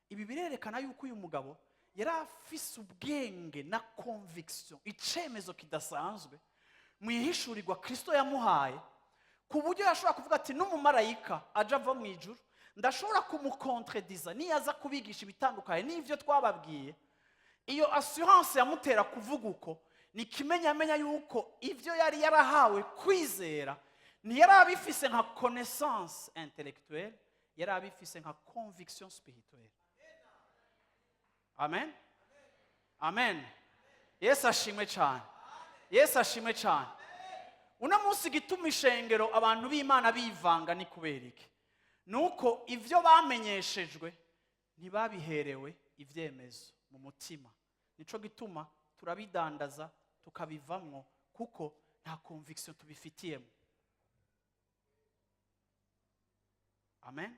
Ibi birerekana yuko uyu mugabo yari afise ubwenge na conviction, icemezo kidasanzwe mu ihishurirwa Kristo yamuhaye, ku buryo yashobora kuvuga ati: "N'umumarayika aje ava mu ijuru, ndashobora kumukontrediza niyo aza kubigisha ibitandukanye n'ibyo twababwiye." Iyo assurance yamutera kuvuga uko ni ikimenyamenya yuko ibyo yari yarahawe kwizera ntiyari abifise nka connaissance intellectuelle, yari abifise nka conviction spirituelle. Amen, amen. Yesu ashimwe cyane, Yesu ashimwe cyane. Uno munsi igituma ishengero, abantu b'Imana bivanga, ni kubera iki? Ni uko ibyo bamenyeshejwe ntibabiherewe ibyemezo mu mutima. Nico gituma turabidandaza, tukabivamwo, kuko nta conviction tubifitiyemo. Amen.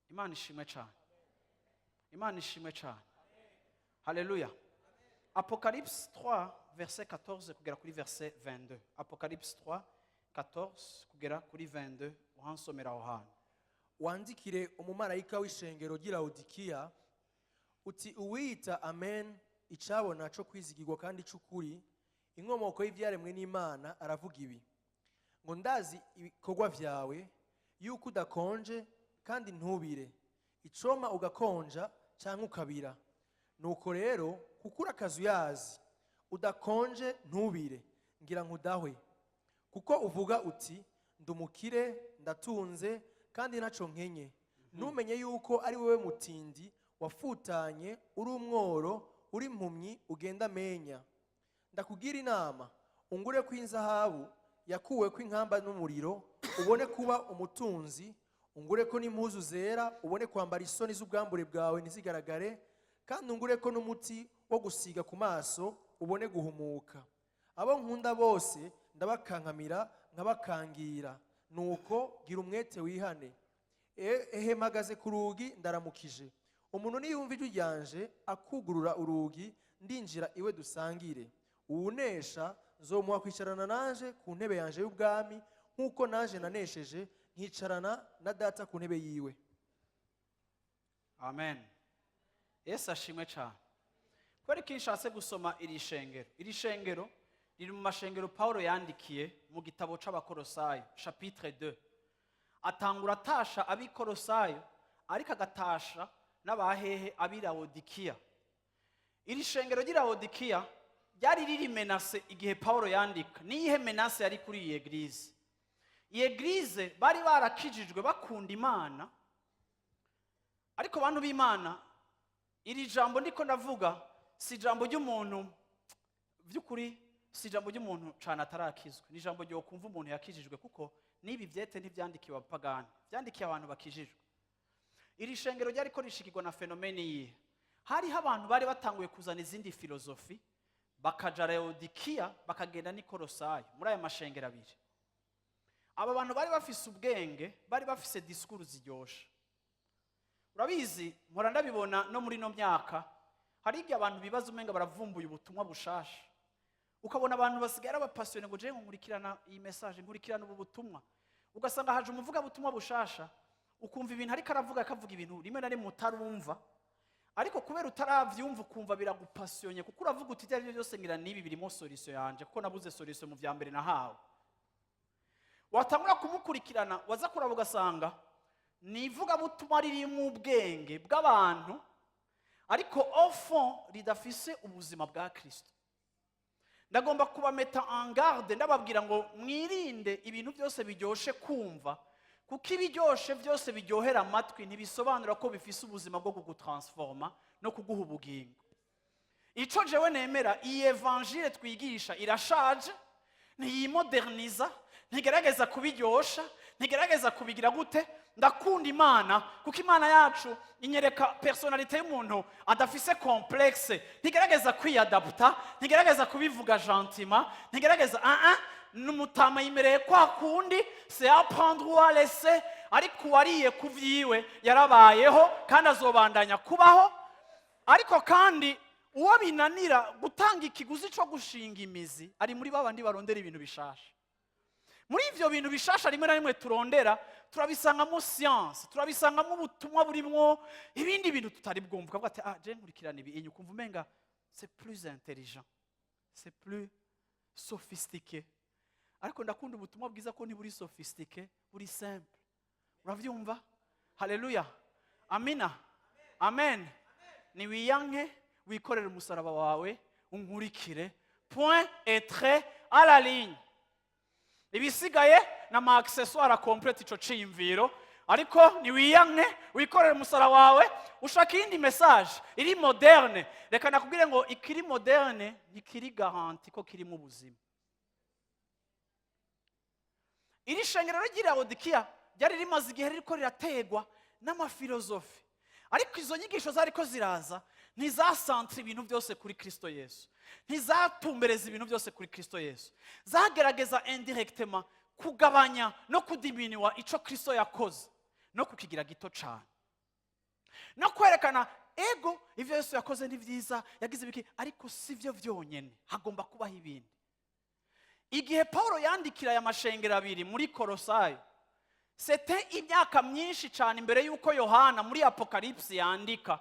Imana ishimwe cyane, Imana ishimwe cyane. Haleluya. Apocalypse 3 verset 14 kugera kuri verset 22. Apocalypse 3 14 kugera kuri 22. Uhansomera aho hantu. Wandikire umumarayika w'ishengero ry'i Lawodikiya uti: "Uwiyita Amen, icabona co kwizigirwa kandi c'ukuri, inkomoko y'ivyaremwe n'Imana, aravuga ibi ngo: Ndazi ibikorwa vyawe, yuko udakonje kandi ntubire. Icoma ugakonja canke ukabira. Nuko rero, kuko uri akazuyazi, udakonje ntubire, ngira nkudahwe. Kuko uvuga uti: Ndumukire, ndatunze kandi ntaco nkenye, ntumenye yuko ari wowe mutindi, wafutanye, uri umworo, uri impumyi, ugenda amenya. Ndakugira inama: ungure ko inzahabu yakuwe ko inkamba n'umuriro, ubone kuba umutunzi. Ungure ko n'impuzu zera, ubone kwambara, isoni z'ubwambure bwawe ntizigaragare. Kandi ungure ko n'umuti wo gusiga ku maso, ubone guhumuka. Abo nkunda bose ndabakankamira, nkabakangira. Nuko gira umwete, wihane. Ehe, mpagaze ku rugi, ndaramukije. Umuntu niyumva ijwi ryanje akugurura urugi, ndinjira iwe, dusangire. Uwunesha nzomuha kwicarana nanje ku ntebe yanje y'ubwami, nk'uko nanje nanesheje nkicarana na Data ku ntebe yiwe." Amen. Yesu ashimwe cyane. Kubera ko nshatse gusoma iri shengero, iri shengero riri mu mashengero Paul yandikiye mu gitabo c'Abakorosayo, chapitre 2. Atangura atasha ab'Ikorosayo, ariko agatasha n'abahehe? Ab'i Lawodikiya. Iri shengero ry'i Lawodikiya ryari riri menacé igihe Paul yandika. Niyihe menace yari kuri iyi église? Iyi église bari barakijijwe, bakunda Imana, ariko bantu b'Imana, iri jambo ndiko ndavuga si ijambo ry'umuntu by'ukuri. Si ijambo ry'umuntu cyane atarakizwa, ni ijambo ryo kumva umuntu yakijijwe, kuko n'ibi byete ntibyandikiwe abapagani, byandikiye abantu bakijijwe. Iri shengero ryariko rishikirwa na phénomène yihe? Hariho abantu bari batanguye kuzana izindi philosophie, bakaja Laodikiya, bakagenda n'i Korosayo. Muri aya mashengero abiri, aba bantu bari bafise ubwenge, bari bafise discours ziryoshe. Urabizi, mpora ndabibona no muri ino myaka, hari igihe abantu bibaza umenga baravumbuye ubutumwa bushasha, ukabona abantu basigaye ari aba passionnés ngo jewe nkurikirana iyi message, nkurikirana ubu butumwa. Ugasanga haje umuvugabutumwa bushasha, ukumva ibintu ariko aravuga, akavuga ibintu rimwe na rimwe utarumva, ariko kubera utaravyumva ukumva biragupassionnye, kuko uravuga uti: "Ibyo ari byo byose ngira n'ibi birimo solution yanje, kuko nabuze solution mu vya mbere nahawe." Watangura kumukurikirana, waza kuraba ugasanga ni ivugabutumwa ririmo ubwenge bw'abantu, ariko au fond ridafise ubuzima bwa Kristo. Ndagomba kubamettre en garde, ndababwira ngo mwirinde ibintu byose biryoshe kumva, kuko ibiryoshe byose biryohera amatwi ntibisobanura ko bifise ubuzima bwo kugutransforma no kuguha ubugingo. Ico jewe nemera, iyi évangile twigisha irashaje, ntiyimoderniza, ntigerageza kubiryosha, ntigerageza kubigira gute. Ndakunda Imana kuko Imana yacu inyereka personnalité y'umuntu adafise complexe, ntigerageza kwiyadapta, ntigerageza kubivuga gentiment, ntigerageza ah ah, n'umutama yimereye kwa kundi. C'est à prendre ou à laisser, ariko uwariye ku vyiwe yarabayeho kandi azobandanya kubaho. Ariko kandi uwo binanira gutanga ikiguzi cyo gushinga imizi ari muri babandi barondera ibintu bishasha. Muri ivyo bintu bishasha rimwe na rimwe turondera, turabisangamo science, turabisangamo ubutumwa burimwo ibindi bintu tutari bwumva. Ukavuga ati: "Ah, je nkurikirana ibi inyuma", ukumva umenga c'est plus intelligent, c'est plus sophistiqué. Ariko ndakunda ubutumwa bwiza ko ntiburi sophistiqué, buri simple. Uravyumva? Haleluya, amina, amen. Niwiyanke, wikorere umusaraba wawe, unkurikire, point et trait à la ligne. Ibisigaye ni ama accessoire complète ico ciyumviro, ariko niwiyanke, wikorere umusaraba wawe. Ushaka iyindi message iri moderne, reka nakubwire ngo ikiri moderne ntikiri garanti ko kirimo ubuzima. Iri shengero ry'i Laodikiya ryari rimaze igihe ririko rirategwa n'ama philosophies, ariko izo nyigisho zariko ziraza ntizasantra ibintu byose kuri Kristo Yesu, ntizatumbereza ibintu byose kuri Kristo Yesu. Zagerageza indirectement kugabanya no kudiminuer ico Kristo yakoze no kukigira gito cyane, no kwerekana ego ivyo Yesu yakoze ni vyiza, yagize ibiki, ariko si byo byonyene, hagomba kubaho ibindi. Igihe Paul yandikira aya mashengero abiri muri Korosayo, c'était imyaka myinshi cyane imbere y'uko Yohana muri Apocalypse yandika,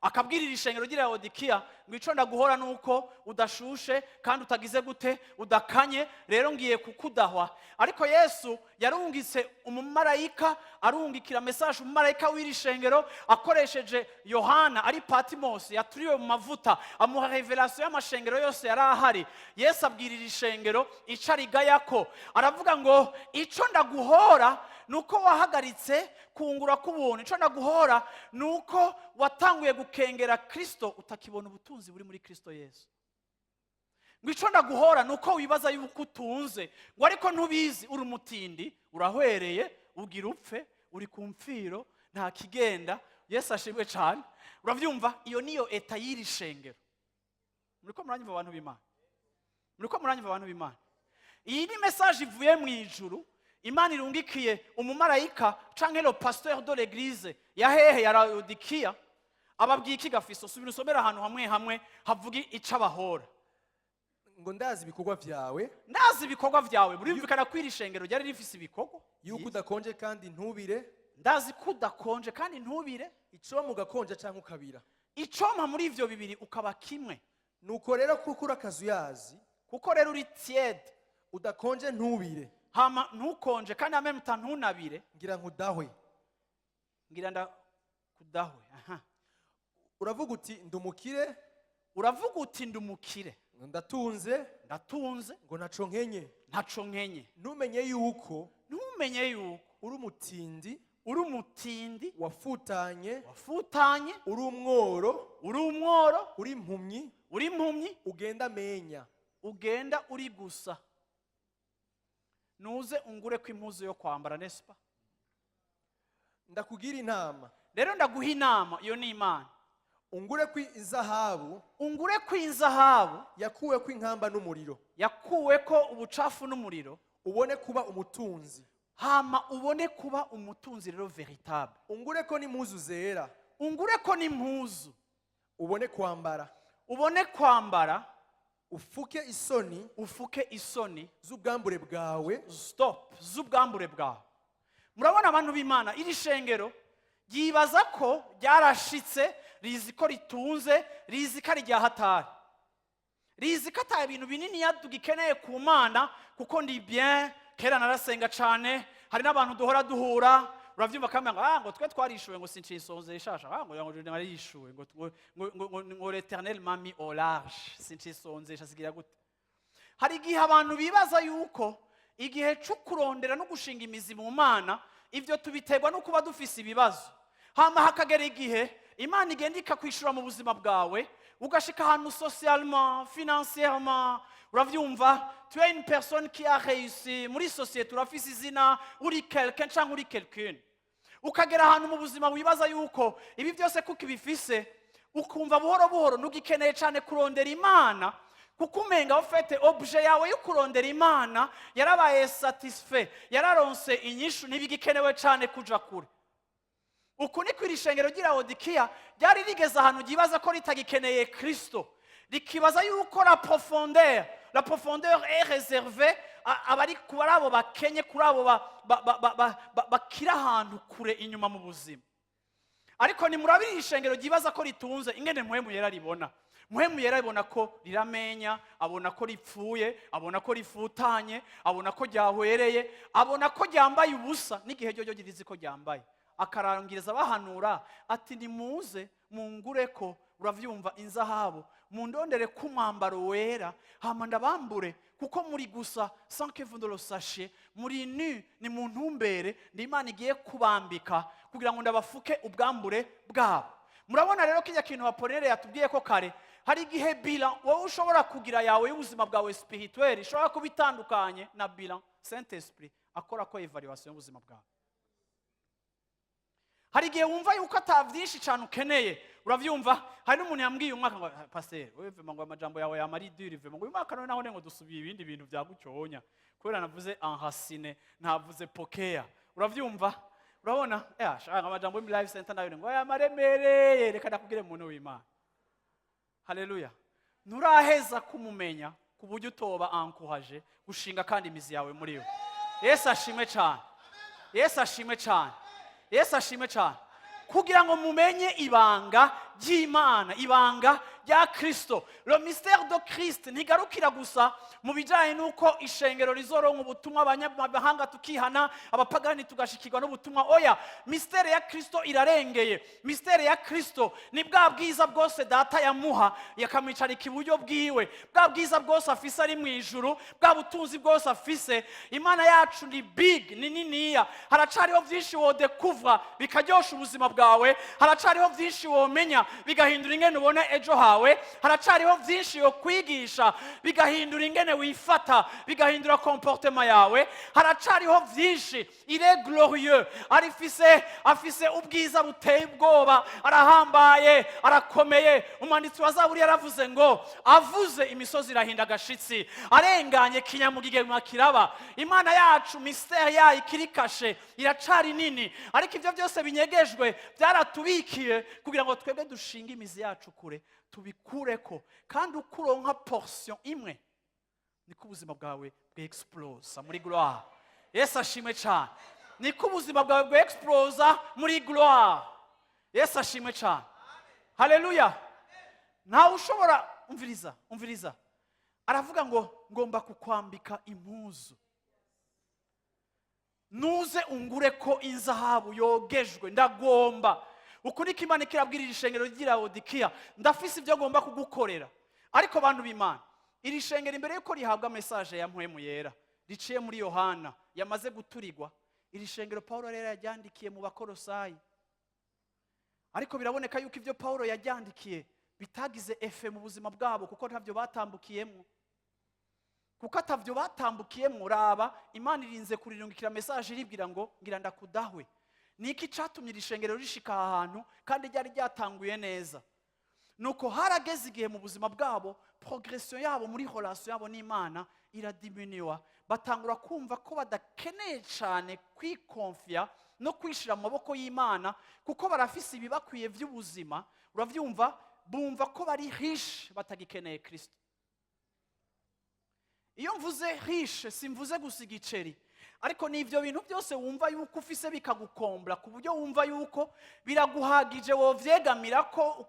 akabwirira ishengero ry'i Laodikiya ngo: "Ico ndaguhora nuko udashushe kandi utagize gute, udakanye, rero ngiye kukudahwa." Ariko Yesu yarungitse umumarayika, arungikira message umumarayika w'iri shengero akoresheje Yohana ari Patimosi, yaturiwe mu mavuta, amuha révélation y'amashengero yose yari ahari. Yesu abwirira ishengero ico arigayako, aravuga ngo: "Ico ndaguhora nuko wahagaritse kungura k'ubuntu. Ico ndaguhora nuko watanguye gukengera Kristo, utakibona ubutunzi buri muri Kristo Yesu." Ngo: "Ico ndaguhora nuko wibaza yuko utunze," ngo, "ariko ntubizi, uri umutindi, urahwereye, ugira upfe, uri ku mfiro, nta kigenda." Yesu ashimwe cyane. Urabyumva, iyo niyo état y'iri shengero. Muriko muranyumva, abantu b'Imana? Muriko muranyumva, abantu b'Imana? Iyi ni message ivuye mu ijuru, Imana irungikiye umumarayika canke le pasteur de l'église ya hehe? Ya Laodikiya. Ababwiye iki gafiso? Subira usomera ahantu hamwe hamwe havuga ico abahora. Ngo: "Ndazi ibikorwa vyawe." "Ndazi ibikorwa vyawe." Burumvikana ko iri shengero ryari rifise ibikorwa. Yuko udakonje kandi ntubire. "Ndazi ko udakonje kandi ntubire." Icompa ugakonja canke ukabira. "Icompa muri ivyo bibiri ukaba kimwe." Nuko rero kuko uri akazuyazi, "Kuko rero uri tiède, udakonje ntubire, hama ntukonje kandi en même temps ntunabire, ngira nkudahwe. Ngira ndakudahwe." Aha. Uravuga uti: "Ndumukire." "Uravuga uti: ndumukire." Ngo: "Ndatunze." "Ndatunze." Ngo: "Ntaco nkenye." "Ntaco nkenye." Ntumenye yuko "Ntumenye yuko uri umutindi, uri umutindi, wafutanye, wafutanye, uri umworo, uri umworo, uri impumyi, uri impumyi, ugenda amenya. Ugenda uri gusa, nuze ungure ko impuzu yo kwambara, n'est-ce pas? Ndakugira inama. Rero ndaguha inama, iyo ni Imana. Ungure ko izahabu Ungure ko inzahabu yakuwe ko inkamba n'umuriro, yakuwe ko ubucafu n'umuriro, ubone kuba umutunzi. Hama ubone kuba umutunzi rero véritable. Ungure ko n'impuzu zera, Ungure ko n'impuzu, ubone kwambara, ubone kwambara, ufuke isoni ufuke isoni z'ubwambure bwawe. Stop. Z'ubwambure bwawe. Murabona, abantu b'Imana, iri shengero ryibaza ko ryarashitse, rizi ko ritunze, rizi ko ari irya hatari, rizi ko ata ibintu binini tugikeneye ku Mana, kuko ndi bien, kera narasenga cyane. Hari n'abantu duhora duhura, urabyumva, kamwe ngo ah, ngo twe twarishuwe, ngo sincisonze ishasha, ah, ngo narishuwe, ngo l'Éternel m'a mis au large, sincisonzesha, sigira gute. Hari igihe abantu bibaza yuko igihe cyo kurondera no gushinga imizi mu Mana, ibyo tubiterwa no kuba dufise ibibazo. Hama hakagera igihe Imana igenda ikakwishura mu buzima bwawe, ugashika ahantu socialement, financièrement, uravyumva, tu es une personne qui a réussi muri société, urafise izina, uri quelqu'un cyangwa uri quelqu'une. Ukagera ahantu mu buzima wibaza yuko ibi byose kuko ibifise, ukumva buhoro buhoro ntugikeneye cyane kurondera Imana, kuko umenga ufite objet yawe yo kurondera Imana yarabaye satisfait, yararonse inyishu, ntibigikenewe cyane kuja kure. Uku niko iri shengero ry'i Lawodikiya ryari rigeze ahantu ryibaza ko ritagikeneye Kristo, rikibaza yuko la profondeur est réservée abari kuri abo bakenye, kuri abo bakiri ahantu kure inyuma mu buzima. Ariko nimurabira iri shengero ryibaza ko ritunze, ingene Mpwemu Yera ribona. Mpwemu Yera abona ko riramenya, abona ko ripfuye, abona ko rifutanye, abona ko ryahwereye, abona ko ryambaye ubusa n'igihe ryo ririzi ko ryambaye. Akarangiriza bahanura ati: "Nimuze mungure ko, uravyumva, inzahabu, mundondere ko umwambaro wera, hama ndabambure, kuko muri gusa, sans que vous ne le sachiez, muri nu. Ni mu ntumbere ndi Imana igiye kubambika kugira ngo ndabafuke ubwambure bwabo." Murabona rero kijya kintu Apolinere yatubwiye ko kare, hari igihe bilan wowe ushobora kugira yawe y'ubuzima bwawe spirituel ishobora kuba itandukanye na bilan Saint Esprit akora ko évaluation y'ubuzima bwawe. Hari igihe wumva yuko ata byinshi cyane ukeneye, urabyumva. Hari n'umuntu yambwiye umwaka ngo: "Ah, pasteur, wewe vraiment, ngo amajambo yawe yamara iduri vraiment, ngo uyu mwaka none naho ngo dusubiye ibindi bintu bya gucyonya, kubera navuze enraciné, ntavuze pokea." Urabyumva, urabona, eh, shaka amajambo yo muri Life Center nayo ngo yamaremereye. Reka ndakubwire, muntu w'Imana, haleluya, nturaheza kumumenya ku buryo utoba encouragé gushinga kandi imizi yawe muri we. Yesu ashimwe cyane, Yesu ashimwe cyane, Yesu ashimwe cyane. Kugira ngo mumenye ibanga ry'Imana, ibanga rya Kristo, le mystère de Christ, ntigarukira gusa mu bijyanye n'uko ishengero rizoronka ubutumwa, abanyamahanga tukihana, abapagani tugashikirwa n'ubutumwa. Oya, mystère ya Kristo irarengeye. Mystère ya Kristo ni bwa bwiza bwose Data yamuha, yakamwicarika iburyo bwiwe, bwa bwiza bwose afise ari mu ijuru, bwa butunzi bwose afise. Imana yacu ni big, ni niniya. Haracariho byinshi wodekuvra bikaryosha ubuzima bwawe, haracariho byinshi womenya bigahindura ingene ubona ejo hawe, haracariho byinshi yo kwigisha bigahindura ingene wifata, bigahindura comportement yawe. Haracariho byinshi. Il est glorieux, arifise, afise ubwiza buteye ubwoba, arahambaye, arakomeye. Umwanditsi wa Zaburi yaravuze ngo avuze imisozi irahinda agashitsi, arenganye kinyamugigema kiraba. Imana yacu, mystère yayo ikiri cachée, iracari nini, ariko ibyo byose binyegejwe byaratubikiye kugira ngo twebwe dushinge imizi yacu kure, tubikureko. Kandi uko uronka portion imwe, niko ubuzima bwawe bwexplosa muri gloire. Yesu ashimwe cyane. Niko ubuzima bwawe bwexplosa muri gloire. Yesu ashimwe cyane, haleluya. Ntawe ushobora, umviriza, umviriza, aravuga ngo ngomba kukwambika impuzu, nuze ungure ko inzahabu yogejwe. Ndagomba, uku niko Imana ikirabwira iri shengero ry'i Lawodikiya: ndafise ibyo ngomba kugukorera. Ariko bantu b'Imana, iri shengero imbere y'uko rihabwa message ya Mpwemu Yera riciye muri Yohana yamaze guturigwa, iri shengero Paul rero yaryandikiye mu Bakorosayi. Ariko biraboneka yuko ibyo Paul yaryandikiye bitagize effet mu buzima bwabo, kuko ntabyo batambukiyemo. Kuko atavyo batambukiyemwo. Raba, Imana irinze kurirungikira message, iribwira ngo: "Ngira ndakudahwe." Niki catumye iri shengero rishika aha hantu kandi ryari ryatanguye neza? Nuko harageze igihe mu buzima bwabo, progression yabo muri relation yabo n'Imana iradiminuwa, batangura kumva ko badakeneye cyane kwikonfiya no kwishira mu maboko y'Imana, kuko barafise ibibakwiye by'ubuzima. Urabyumva, bumva ko bari riche, batagikeneye Kristo. Iyo mvuze riche, simvuze gusa igiceri, ariko ni ibyo bintu byose wumva yuko ufise bikagukombla, ku buryo wumva yuko biraguhagije, wovyegamira ko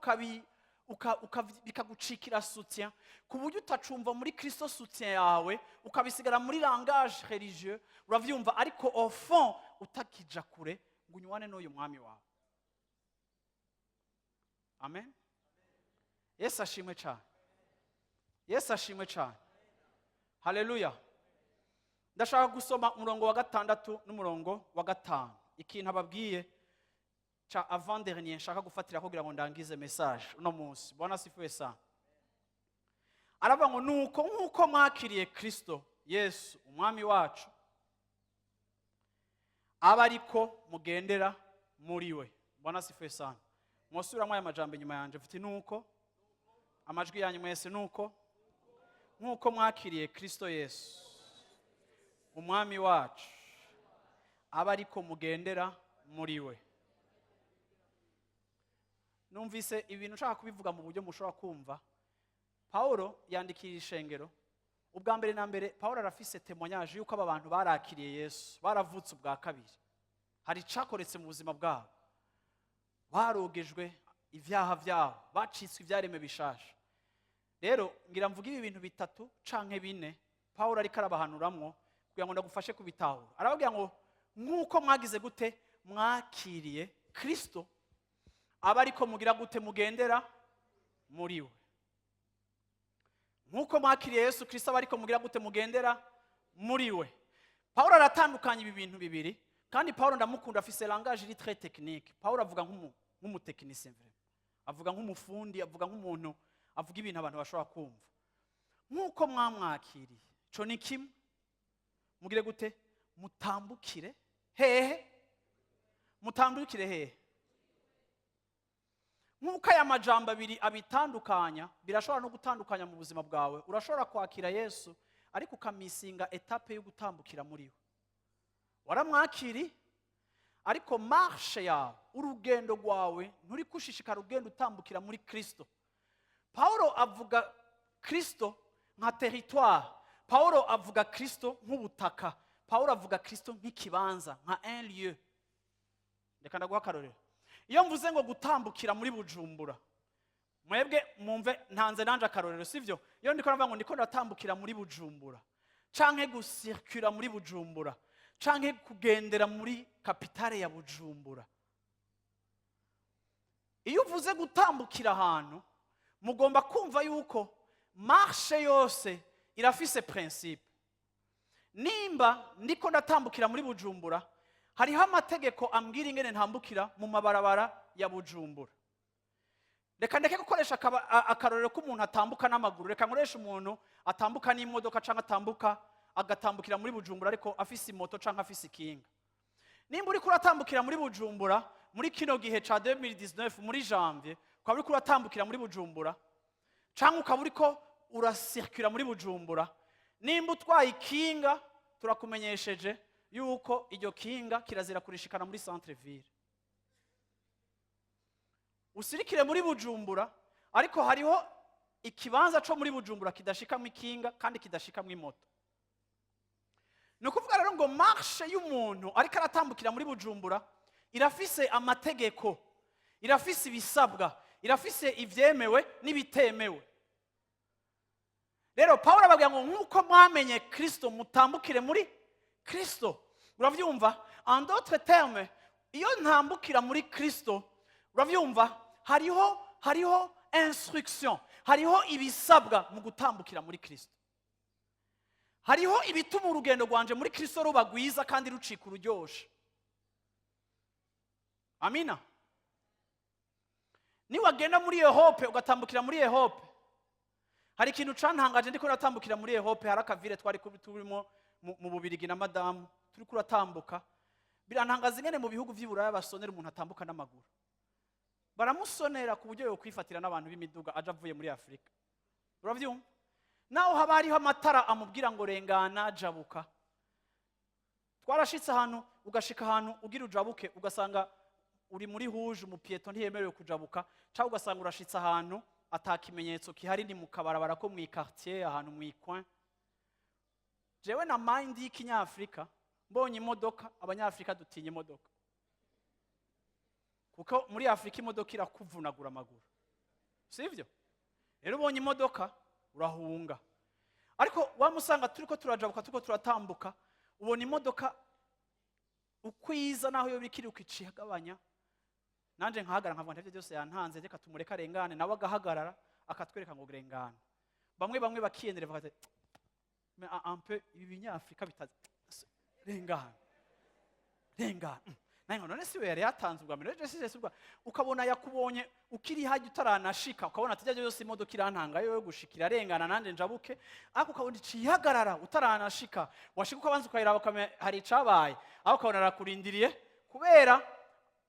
bikagucikira soutien, ku buryo utacumva muri Kristo soutien yawe, ukabisigara muri langage religieux. Uravyumva, ariko au fond utakija kure ngo unywane n'uyu mwami wawe. Amen. Yesu ashimwe cyane, Yesu ashimwe cyane, haleluya. Ndashaka gusoma umurongo wa 6 n'umurongo wa 5. Ikintu ababwiye ca avant dernier nshaka gufatira kugira ngo ndangize message uno munsi. Bwana asifiwe sana. Aravuga ngo: "Nuko nk'uko mwakiriye Kristo Yesu umwami wacu, aba ariko mugendera muri we." Bwana asifiwe sana. Mwosubiramo aya majambo inyuma yanjye. Mfite nuko amajwi yanyu mwese. Nuko nk'uko mwakiriye Kristo Yesu umwami wacu, aba ariko mugendera muri we. Numvise ibintu nshaka kubivuga mu buryo mushobora kumva. Pawulo yandikira ishengero. Ubwa mbere na mbere, Pawulo arafise témoignage yuko aba bantu barakiriye Yesu, baravutse ubwa kabiri, hari icakoretse mu buzima bwabo, barogejwe ibyaha byabo, bacitswe ibyaremwe bishasha. Rero ngira mvuge ibi bintu bitatu canke bine Pawulo ariko arabahanuramwo kugira ngo ndagufashe kubitahura. Arababwira ngo: "Nk'uko mwagize gute? Mwakiriye Kristo, aba ariko mugira gute? Mugendera muri we." Nk'uko mwakiriye Yesu Kristo, aba ariko mugira gute? Mugendera muri we. Pawulo aratandukanya ibi bintu bibiri, kandi Pawulo ndamukunda, afise langage iri très technique. Pawulo avuga nk'umu technicien vraiment, avuga nk'umufundi, avuga nk'umuntu avuga ibintu abantu bashobora kumva. Nk'uko mwamwakiriye, co ni kimwe. Mugire gute? Mutambukire hehe? Mutambukire hehe? Nk'uko aya majambo abiri abitandukanya, birashobora no gutandukanya mu buzima bwawe. Urashobora kwakira Yesu, ariko ukamisinga étape yo gutambukira muri we. Waramwakiri, ariko marche yawe, urugendo rwawe, nturi kushishikara ugenda utambukira muri Kristo. Paulo avuga Kristo nka territoire, Paulo avuga Kristo nk'ubutaka, Paulo avuga Kristo nk'ikibanza, nka un lieu. Reka ndaguha akarorero. Iyo mvuze ngo gutambukira muri Bujumbura, mwebwe mwumve ntanze nanje akarorero, sivyo? Iyo ndiko ndavuga ngo ndiko ndatambukira muri Bujumbura, canke gusirkura muri Bujumbura, canke kugendera muri capitale ya Bujumbura, iyo uvuze gutambukira ahantu, mugomba kumva yuko marche yose irafise principe. Nimba ndiko ndatambukira muri Bujumbura, hariho amategeko ambwira ingene ntambukira mu mabarabara ya Bujumbura. Reka ndeke gukoresha akarorero k'umuntu atambuka n'amaguru, reka nkoreshe umuntu atambuka n'imodoka, cyangwa atambuka agatambukira muri Bujumbura ariko afise imoto cyangwa afise ikinga. Nimba uriko uratambukira muri Bujumbura muri kino gihe ca 2019, muri janvier, ukaba uriko uratambukira muri Bujumbura cyangwa ukaba uriko urasirikira muri Bujumbura, nimba utwaye ikinga, turakumenyesheje yuko iryo kinga kirazira kurishikana muri centre ville. Usirikire muri Bujumbura, ariko hariho ikibanza co muri Bujumbura kidashikamwo ikinga kandi kidashikamwo imoto. Ni ukuvuga rero ngo marche y'umuntu ariko aratambukira muri Bujumbura irafise amategeko, irafise ibisabwa, irafise ivyemewe n'ibitemewe. Rero Pawulo ababwira ngo: "Nk'uko mwamenye Kristo, mutambukire muri Kristo." Uravyumva, en d'autres termes, iyo ntambukira muri Kristo, uravyumva, hariho instruction, hariho ibisabwa mu gutambukira muri Kristo, hariho ibituma urugendo rwanje muri Kristo ruba rwiza kandi rucika ururyoshe. Amina. Niwagenda muri Europe, ugatambukira muri Europe, Hari ikintu cantangaje ndiko natambukira muri Europe. Hari aka ville twari turimo mu Bubirigi na madamu, turi kuratambuka. Birantangaza ingene mu bihugu vy'i Buraya basonera umuntu atambuka n'amaguru. Baramusonera ku buryo yokwifatira n'abantu b'imiduga aje avuye muri Afurika. Uravyumva, naho haba hariho amatara amubwira ngo rengana, jabuka. Twarashitse ahantu, ugashika ahantu ugira ujabuke, ugasanga uri muri rouge, umu piéton ntiyemerewe kujabuka, cyangwa ugasanga urashitse ahantu ata kimenyetso gihari, ni mu kabarabara ko mu quartier, ahantu mu coin. Jewe na mind y'ikinyafrika, mbonye imodoka, abanyafrika dutinya imodoka kuko muri Afurika imodoka irakuvunagura amaguru, sivyo? Rero ubonye imodoka urahunga. Ariko wamusanga turiko turajabuka, turiko turatambuka, ubona imodoka ukwiza naho yo bikiri ukicigabanya, nanje nkahagarara, nkavuga ntibyo byose yantanze, reka tumureke arengane. Nawe agahagarara akatwereka ngo rengana. Bamwe bamwe bakiyendera, bakaza mais un peu ibi binyafrika bitazi, rengana, rengana. Naye ngo none siwe yari yatanze ubwa mbere? None si ubwa, ukabona yakubonye ukiri hajya utaranashika, ukabona ati ibyo byose imodoka irantanga yo gushika, irarengana, nanjye njabuke. Ariko ukabona iciye ihagarara utaranashika, washika ukabanza ukayiraba, ukamenya hari icabaye, aho ukabona arakurindiriye. Kubera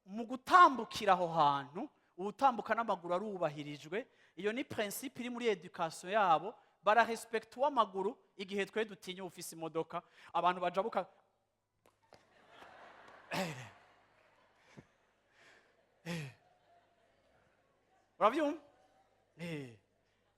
mu gutambukira aho hantu uwutambuka n'amaguru arubahirijwe. Iyo ni principe iri muri éducation yabo, bararespekta uw'amaguru, igihe twe dutinya ufise imodoka. Abantu bajabuka. Urabyumva?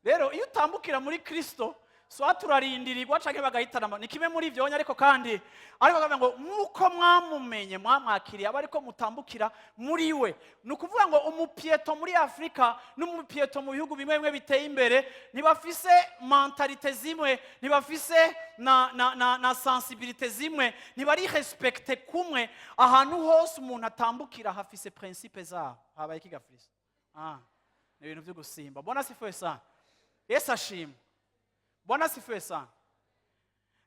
Rero iyo utambukira muri Kristo, swa turarindirirwa canke bagahitana, ni kimwe muri ivyo. Ariko kandi, ariko bakavuga ngo nk'uko mwamumenye, mwamwakiriye, aba ariko mutambukira muri we. Ni ukuvuga ngo umu piéton muri Afurika n'umu piéton mu bihugu bimwe bimwe biteye imbere ntibafise mentalité zimwe, ntibafise na sensibilité zimwe, ntibari respecté kumwe. Ahantu hose umuntu atambukira hafise principe zaho. Habaye ikigafurisa, ah, ni ibintu byo gusimba. Bwana asifiwe sana. Yesu ashimwe. Bwana asifiwe sana.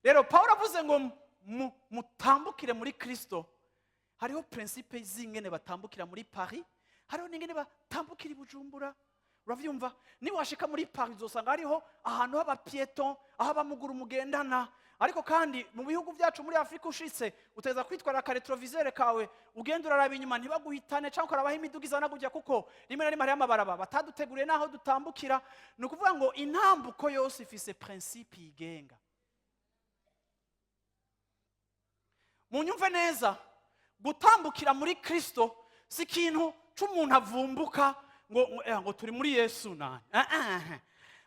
Rero Pawulo avuze ngo mutambukire muri Kristo, hariho principe z'ingene batambukira muri Paris, hariho n'ingene batambukira i Bujumbura. Uravyumva, niwashika muri Paris uzosanga hariho ahantu h'aba piéton, aho abamuguru mugendana. Ariko kandi mu bihugu byacu muri Afurika, ushitse uteza kwitwara aka rétroviseur kawe, ugenda uraraba inyuma ntibaguhitane, cyangwa ukarabaho imiduga izana gujya, kuko rimwe na rimwe hariho amabaraba bataduteguriye n'aho dutambukira. Ni ukuvuga ngo intambuko yose ifise principe yigenga. Munyumve neza, gutambukira muri Kristo si ikintu c'umuntu avumbuka ngo turi muri Yesu nani. Ah, ah,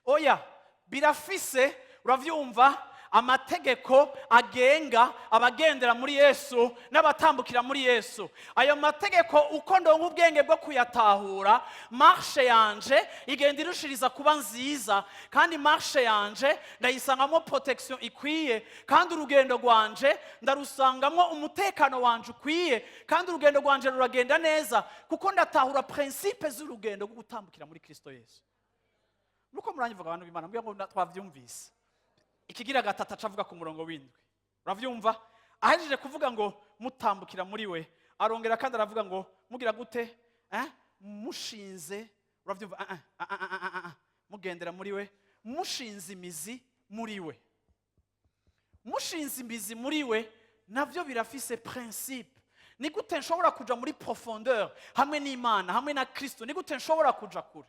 oya, birafise, uravyumva, amategeko agenga abagendera muri Yesu n'abatambukira muri Yesu. Ayo mategeko, uko ndonka ubwenge bwo kuyatahura, marche yanje igenda irushiriza kuba nziza, kandi marche yanje ndayisangamo protection ikwiye, kandi urugendo rwanje ndarusangamo umutekano wanje ukwiye, kandi urugendo rwanje ruragenda neza kuko ndatahura principe z'urugendo rwo gutambukira muri Kristo Yesu. Nuko muranyivuga, abantu b'Imana, mbwira ngo twavyumvise. Ikigira gatatu aca avuga ku murongo w'indwi. Uravyumva, ahejeje kuvuga ngo mutambukira muri we, arongera kandi aravuga ngo mugira gute? Eh? Mushinze, uravyumva, ah, ah, ah, ah, ah, ah. Mugendera muri we, mushinze imizi muri we. Mushinze imizi muri we navyo birafise principe. Ni gute nshobora kuja muri profondeur hamwe n'Imana, hamwe na Kristo? Ni gute nshobora kuja kure?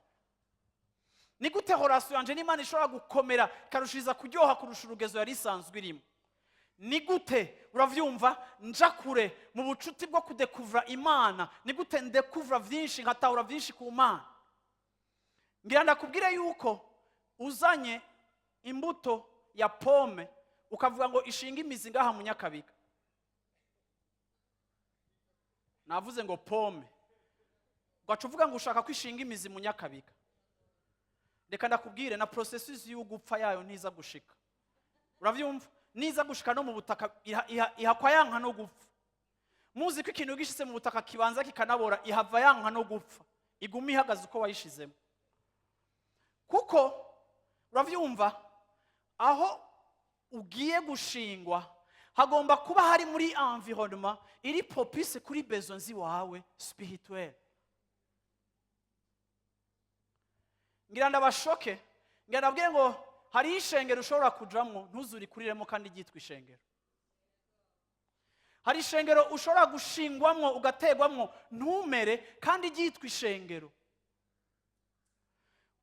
Ni gute relation yanje n'Imana ishobora gukomera, ikarushiriza kuryoha kurusha urugezo yari isanzwe irimo? Ni gute, uravyumva, nja kure mu bucuti bwo kudekuvura Imana? Ni gute ndekuvura vyinshi, nkatahura vyinshi ku Mana? Ngira ndakubwire yuko uzanye imbuto ya pomme, ukavuga ngo ishinga imizi ngaha mu Nyakabiga, navuze ngo pomme, ugaca uvuga ngo ushaka ko ishinga imizi mu Nyakabiga, reka ndakubwire, na processus y'ugupfa yayo ntiza gushika. Uravyumva, niza gushika no mu butaka, ihakwa yanka no gupfa. Muzi ko ikintu gishitse mu butaka kibanza kikanabora, ihava yanka no gupfa, iguma ihagaze uko wayishizemo. Kuko uravyumva, aho ugiye gushingwa hagomba kuba hari muri environnement iri propice kuri besoins wawe spirituel. Ngira ndabashoke. Ngira ngo hariho ishengero ushobora kujamwo ntuzurikuriremo kandi ryitwa ishengero. Hari ishengero ushobora gushingwamwo, ugategwamwo, ntumere kandi ryitwa ishengero,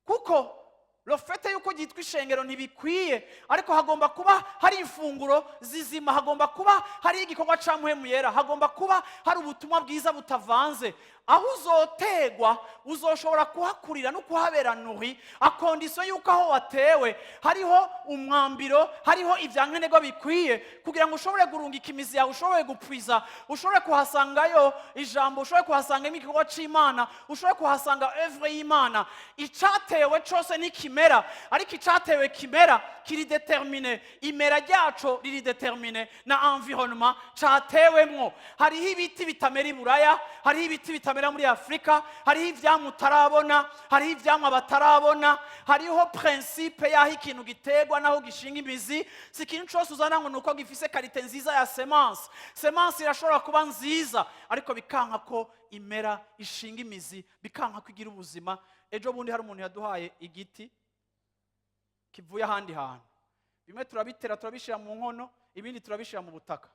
kuko le fait yuko ryitwa ishengero ntibikwiye, ariko hagomba kuba hari ifunguro zizima, hagomba kuba hari igikorwa ca Mpwemu Yera, hagomba kuba hari ubutumwa bwiza butavanze. Aho uzotegwa uzoshobora kuhakurira no kuhabera nourri, à condition yuko aho watewe hariho umwambiro, hariho ibyankenerwa bikwiye kugira ngo ushobore gurungika imizi yawe, ushobore gupwiza, ushobore kuhasangayo ijambo, ushobore kuhasangamo igikorwa c'Imana, ushobore kuhasanga œuvre y'Imana. Icatewe cose ntikimera, ariko icatewe kimera kiri déterminé, imera ryaco riri déterminé na environnement catewemwo. Hariho ibiti bitamera i Buraya, hariho ibiti bitamera muri Afurika, hariho ivyamwa utarabona, hariho ivyamwa batarabona. Hariho principe y'aho ikintu giterwa n'aho gishinga imizi. Si ikintu cose uzana ngo ni uko gifise qualité nziza ya semence. Semence irashobora kuba nziza, ariko bikanka ko imera, ishinga imizi, bikanka ko igira ubuzima. Ejo bundi hari umuntu yaduhaye igiti kivuye ahandi hantu. Bimwe turabitera, turabishyira mu nkono, ibindi turabishyira mu butaka.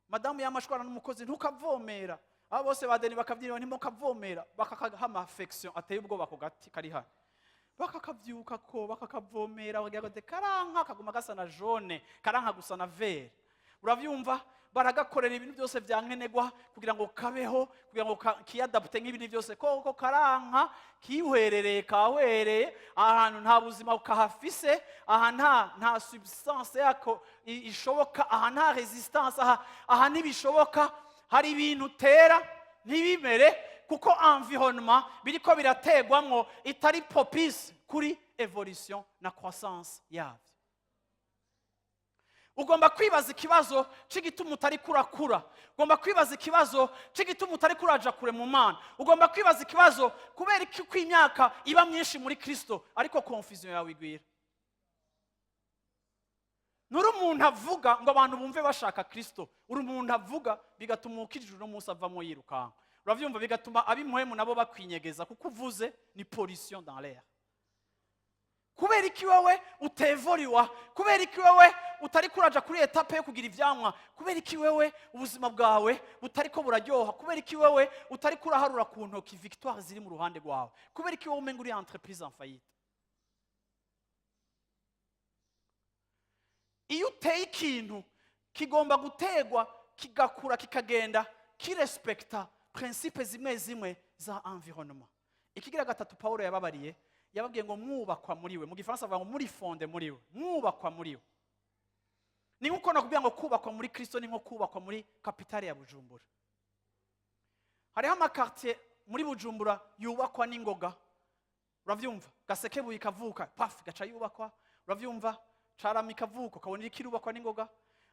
Madamu yamashwana n'umukozi: "Ntukavomera." Abo bose badeni bakabyina: "Ntimukavomera." Bakakaha ama affection ateye ubwoba ku gati kari hano, bakakavyuka ko bakakavomera, bakagira ngo karanka kaguma gasa na jaune, karanka gusa na vert. Uravyumva? Baragakorera ibintu byose vya nkenerwa kugira ngo kabeho, kugira ngo kiyadapte nk'ibindi byose. Koko karanka, kihwerereye, kahwereye ahantu nta buzima kahafise. Aha nta substance yako ishoboka, aha nta résistance, aha ntibishoboka. Hari ibintu utera ntibimere kuko environnement biriko birategwamwo itari propice kuri évolution na croissance yabyo. Ugomba kwibaza ikibazo c'igituma utari kurakura. Ugomba kwibaza ikibazo c'igituma utari kuraja kure mu Mana. Ugomba kwibaza ikibazo kubera iki ko imyaka iba myinshi muri Kristo, ariko confusion yawe igwira. Nturi umuntu avuga ngo abantu bumve bashaka Kristo. Uri umuntu avuga bigatuma ukijije uno munsi avamo yirukanka. Uravyumva? Bigatuma ab'impwemu nabo bakwinyegeza, kuko uvuze ni pollution dans l'air. Kubera iki wewe utevoriwa? Kubera iki wewe utari kuraja kuri étape yo kugira ivyamwa? Kubera iki wewe ubuzima bwawe butariko buraryoha? Kubera iki wewe utari kuraharura ku ntoki victoire ziri mu ruhande rwawe? Kubera iki wowe umenga uri entreprise en faillite? Iyo uteye ikintu, kigomba gutegwa, kigakura, kikagenda kirespekta principe zimwe zimwe za environnement. Ikigira gatatu Pawulo yababariye, yababwiye ngo mwubakwa muri we. Mu Gifaransa bavuga ngo muri fondé muri we, mwubakwa muri we. Ni nkuko nakubwira ngo kubakwa muri Kristo ni nko kubakwa muri capitale ya Bujumbura. Hariho ama quartier muri Bujumbura yubakwa n'ingoga. Uravyumva? Gasekebuye ikavuka, paf, gaca yubakwa. Uravyumva? Carama ikavuka, ukabona iriko irubakwa n'ingoga.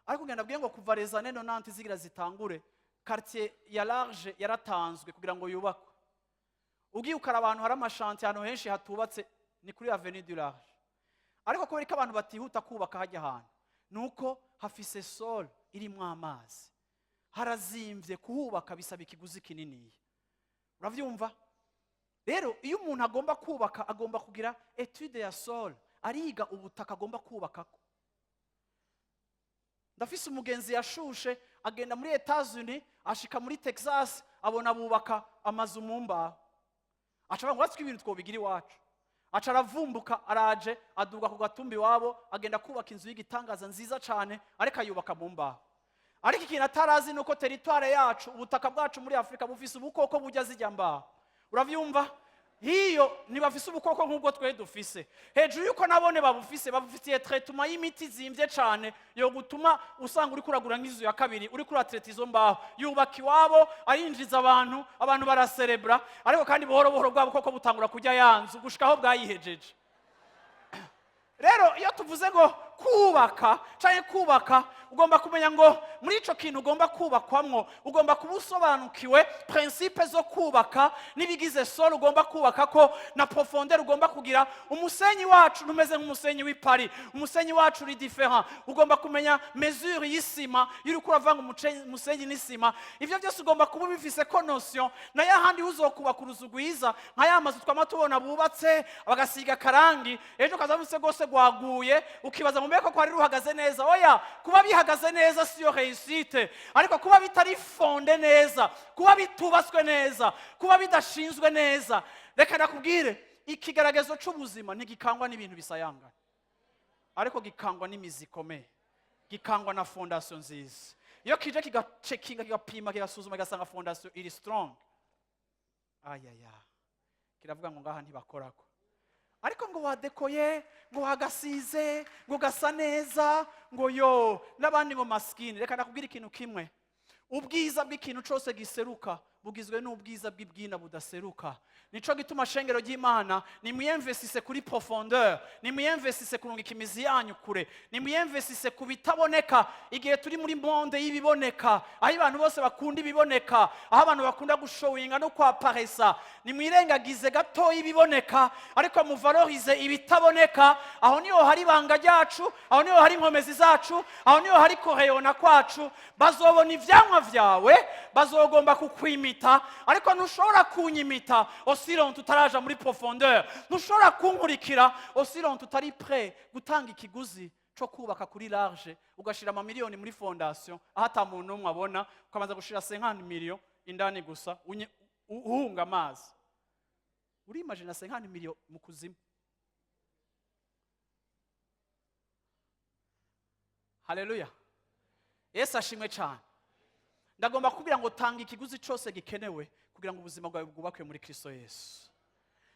Ariko ngenda nabwiye ngo kuva les années 90 zigira zitangure, quartier ya Large yaratanzwe kugira ngo yubakwe. Ugiye ukara abantu, hari ama chantier ahantu henshi hatubatse, ni kuri avenue du Large. Ariko kubera ko abantu batihuta kubaka hajya ahantu, nuko hafise sol irimwo amazi, harazimvye kuhubaka, bisaba ikiguzi kininiya. Uravyumva? Rero iyo umuntu agomba kubaka, agomba kugira étude ya sol, ariga ubutaka agomba kubakako. Ndafise umugenzi yashushe agenda muri Etats-Unis, ashika muri Texas, abona bubaka amazu mu mbaho. Aca avuga ngo uratse ibintu twobigira iwacu. Aca aravumbuka, araje, aduga ku gatumba iwabo, agenda kubaka inzu y'igitangaza nziza cyane, ariko ayubaka mu mbaho. Ariko ikintu atarazi ni uko territoire yacu, ubutaka bwacu muri Afurika bufise ubukoko bujya zijya mbaho. Uravyumva? Hiyo ntibafise ubukoko nk'ubwo twe dufise. Hejuru y'uko nabone babufise, babufitiye traitement y'imiti zimvye cane yo gutuma usanga uriko uragura nk'inzu ya kabiri, uriko uratreta izo mbaho. Yubaka iwabo, arinjiza abantu, abantu baraserebra, ariko kandi buhoro buhoro bwa bukoko butangura kurya ya nzu gushika aho bwayihejeje. Rero iyo tuvuze ngo Kubaka canke kubaka, ugomba kumenya ngo muri ico kintu ugomba kubakwamwo, ugomba kuba usobanukiwe principe zo kubaka n'ibigize sol ugomba kubaka ko na profondeur ugomba kugira. Umusenyi wacu ntumeze nk'umusenyi w'i Paris, umusenyi wacu uri différent. Ugomba kumenya mesure y'isima iyo uriko uravanga umusenyi n'isima. Ivyo byose ugomba kuba ubifise ko notion. Nayo ahandi uzokubaka uruzu rwiza, nka ya mazu twama tubona bubatse bagasiga akarangi, ejo ukaza wumvise rwose rwaguye, ukibaza ngo mbega ko kwari ruhagaze neza? Oya, kuba bihagaze neza siyo réussite, ariko kuba bitari fondé neza, kuba bitubatswe neza, kuba bidashinzwe neza. Reka nakubwire, ikigaragazo c'ubuzima ntigikangwa n'ibintu bisayangana, ariko gikangwa n'imizi ikomeye, gikangwa na fondation nziza. Iyo kije kigacekinga, kigapima, kigasuzuma, kigasanga fondation iri strong, ayaya, kiravuga ngo ngaha ntibakorako. Ariko ngo wadekoye, ngo wagasize, ngo gasa neza, ngo yo n'abandi ngo maskini. Reka nakubwira ikintu kimwe: ubwiza bw'ikintu cyose giseruka bugizwe n'ubwiza bw'ibwina budaseruka. Nico gituma, shengero ry'Imana, nimwiyemvesise kuri profondeur, nimwiyemvesise kurungika imizi yanyu kure, nimwiyemvesise ku bitaboneka. Igihe turi muri monde y'ibiboneka, aho abantu bose bakunda ibiboneka, aho abantu bakunda gushowinga no kwaparesa, nimwirengagize gatoya ibiboneka, ariko muvalorize ibitaboneka. Aho niho hari ibanga ryacu, aho niho hari inkomezi zacu, aho niho hari koreyona kwacu. Bazobona ivyamwa vyawe, bazogomba kukwimita, ariko ntushobora kunyimita aussi longtemps tutaraja muri profondeur. Ntushobora kunkurikira aussi longtemps tutari prêt gutanga ikiguzi co kubaka kuri large, ugashira amamiliyoni muri fondation aho ata muntu n'umwe abona, ukabanza gushira 50 millions indani gusa, uhunga amazi. Urimagina 50 millions mu kuzimu? Haleluya, Yesu ashimwe cyane. Ndagomba kubwira ngo tanga ikiguzi cyose gikenewe kugira ngo ubuzima bwawe bwubakwe muri Kristo Yesu.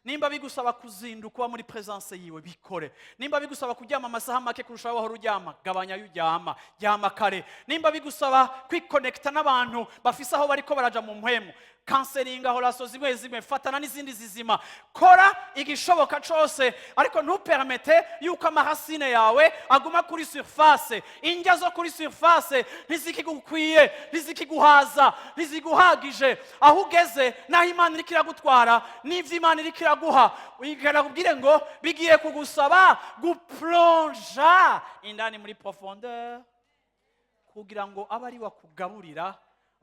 Nimba bigusaba kuzinduka uba muri présence yiwe, bikore. Nimba bigusaba kuryama amasaha make kurusha aho wahora uryama, gabanya ayo uryama, ryama kare. Nimba bigusaba kwikonekita n'abantu bafise aho bariko baraja mu mpwemu, kanselinga horaso zimwe zimwe, fatana n'izindi zizima, kora igishoboka cose, ariko ntupermete yuko ama racines yawe aguma kuri surface. Indya zo kuri surface ntizikigukwiye, ntizikiguhaza, ntiziguhagije aho ugeze n'aho Imana iriko iragutwara n'ivyo Imana iriko iraguha. Ikakubwire ngo bigiye kugusaba guplonja indani muri profondeur kugira ngo abe ari wakugaburira.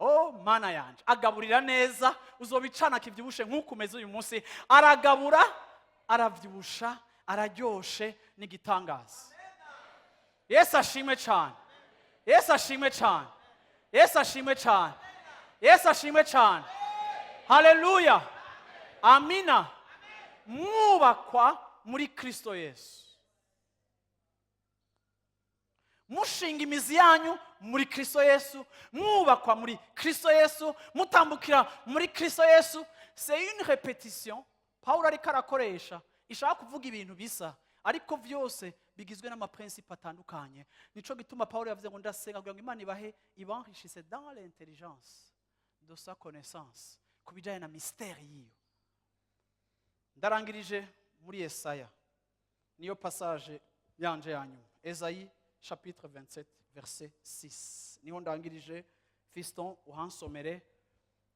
Oh Mana yanje, agaburira neza, uzobicana kivyibushe nk'uko umeze uyu munsi. Aragabura, aravyibusha, araryoshe, n'igitangaza. Yesu ashimwe cyane, Yesu ashimwe cyane, Yesu ashimwe cyane, Yesu ashimwe cyane. Haleluya, amina. Mwubakwa muri Kristo Yesu, mushinga imizi yanyu muri Kristo Yesu, mwubakwa muri Kristo Yesu, mutambukira muri Kristo Yesu. C'est une répétition Pawulo ariko arakoresha, ishaka kuvuga ibintu bisa, ariko byose bigizwe n'ama principes atandukanye. Nico gituma Pawulo yavuze ngo ndasenga kugira ngo Imana ibahe, ibenrichisse dans l'intelligence de sa connaissance, ku bijyanye na mystère yiyo. Ndarangirije muri Yesaya, niyo passage yanje ya nyuma. Esayi chapitre 27 verset 6, niho ndangirije. Fiston, uhansomere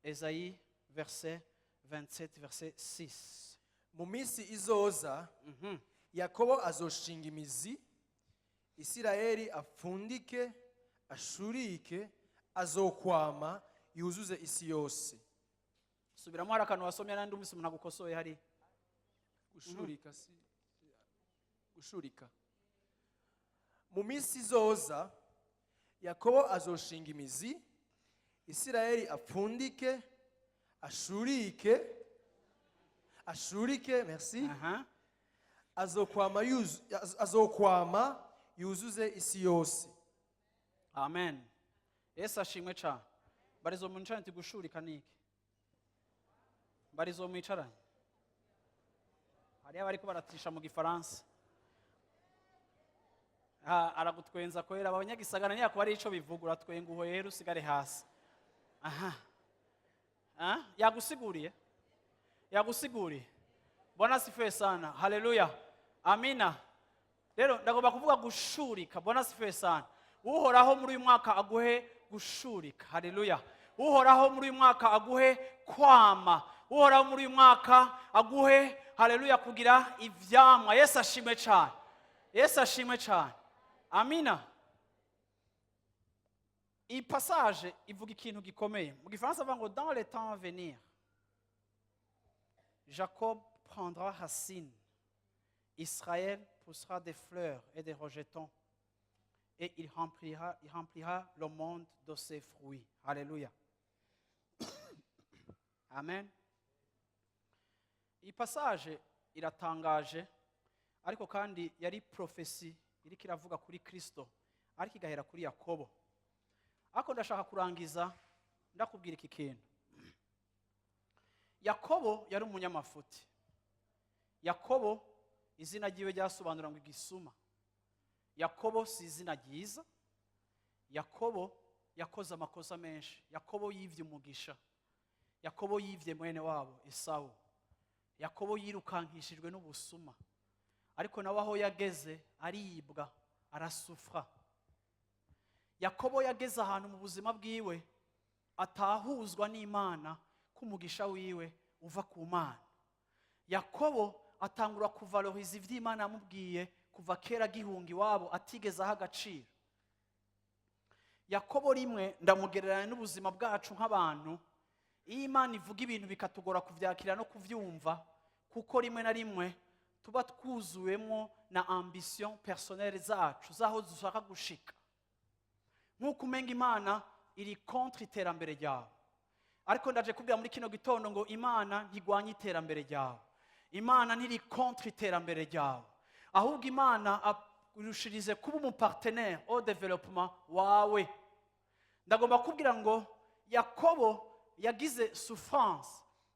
Esayi verset 27 verset 6. Mu minsi izoza, Yakobo azoshinga imizi, Isirayeli apfundike, ashurike, azokwama yuzuze isi yose. Subiramo, hari akantu wasomye n'andi umvise umuntu agukosoye hari. Gushurika si gushurika. Mu minsi izoza, Yakobo azoshinga imizi, Isirayeli apfundike, ashurike, ashurike, merci. Azokwama yuzuze isi yose. Amen, Yesu ashimwe cyane. Barizo mwicaranye nti gushurika niki? Barizo mwicaranye, hariyo abariko baratisha mu Gifaransa. Ah, aragutwenza kwera abanyagisagara niyakuba ari ico bivuga, uratwenga uhoyera usigare hasi. Aha. Ah, yagusiguriye, yagusiguriye. Bwana asifiwe sana, haleluya, amina. Rero ndagomba kuvuga gushurika. Bwana asifiwe sana. Uhoraho muri uyu mwaka aguhe gushurika. Haleluya. Uhoraho muri uyu mwaka aguhe kwama. Uhoraho muri uyu mwaka aguhe, haleluya, kugira ivyamwa. Yesu ashimwe cyane, Yesu ashimwe cyane. Amina. Iyi passage ivuga ikintu gikomeye. Mu Gifaransa avuga ngo: "Dans les temps à venir, Jacob prendra racine, Israël poussera des fleurs et des rejetons, et il remplira le monde de ses fruits." Alléluia. Amen. Iyi passage iratangaje, ariko kandi yari prophétie iriko iravuga kuri Kristo, ariko igahera kuri Yakobo. Ariko ndashaka kurangiza ndakubwira iki kintu: Yakobo yari umunyamafuti. Yakobo, izina ryiwe ryasobanura ngo igisuma. Yakobo si izina ryiza. Yakobo yakoze amakosa menshi. Yakobo yivye umugisha. Yakobo yivye mwene wabo Esawu. Yakobo yirukankishijwe n'ubusuma, ariko nawe aho yageze aribwa, arasufra. Yakobo yageze ahantu mu buzima bwiwe atahuzwa n'Imana ko umugisha wiwe uva ku Mana. Yakobo atangura kuvaloriza iby'Imana yamubwiye kuva kera agihunga iwabo atigeze aha agaciro. Yakobo rimwe ndamugereranya n'ubuzima bwacu nk'abantu. Iyo Imana ivuga ibintu bikatugora kubyakira no kubyumva, kuko rimwe na rimwe tuba twuzuwemo na ambition personnelle zacu z'aho dushaka gushika, nk'uko umenga Imana iri contre iterambere ryawe. Ariko ndaje kubwira muri kino gitondo ngo Imana ntigwanya iterambere ryawe, Imana ntiri contre iterambere ryawe, ahubwo Imana irushirize kuba umupartenaire au développement wawe. Ndagomba kubwira ngo Yakobo yagize souffrance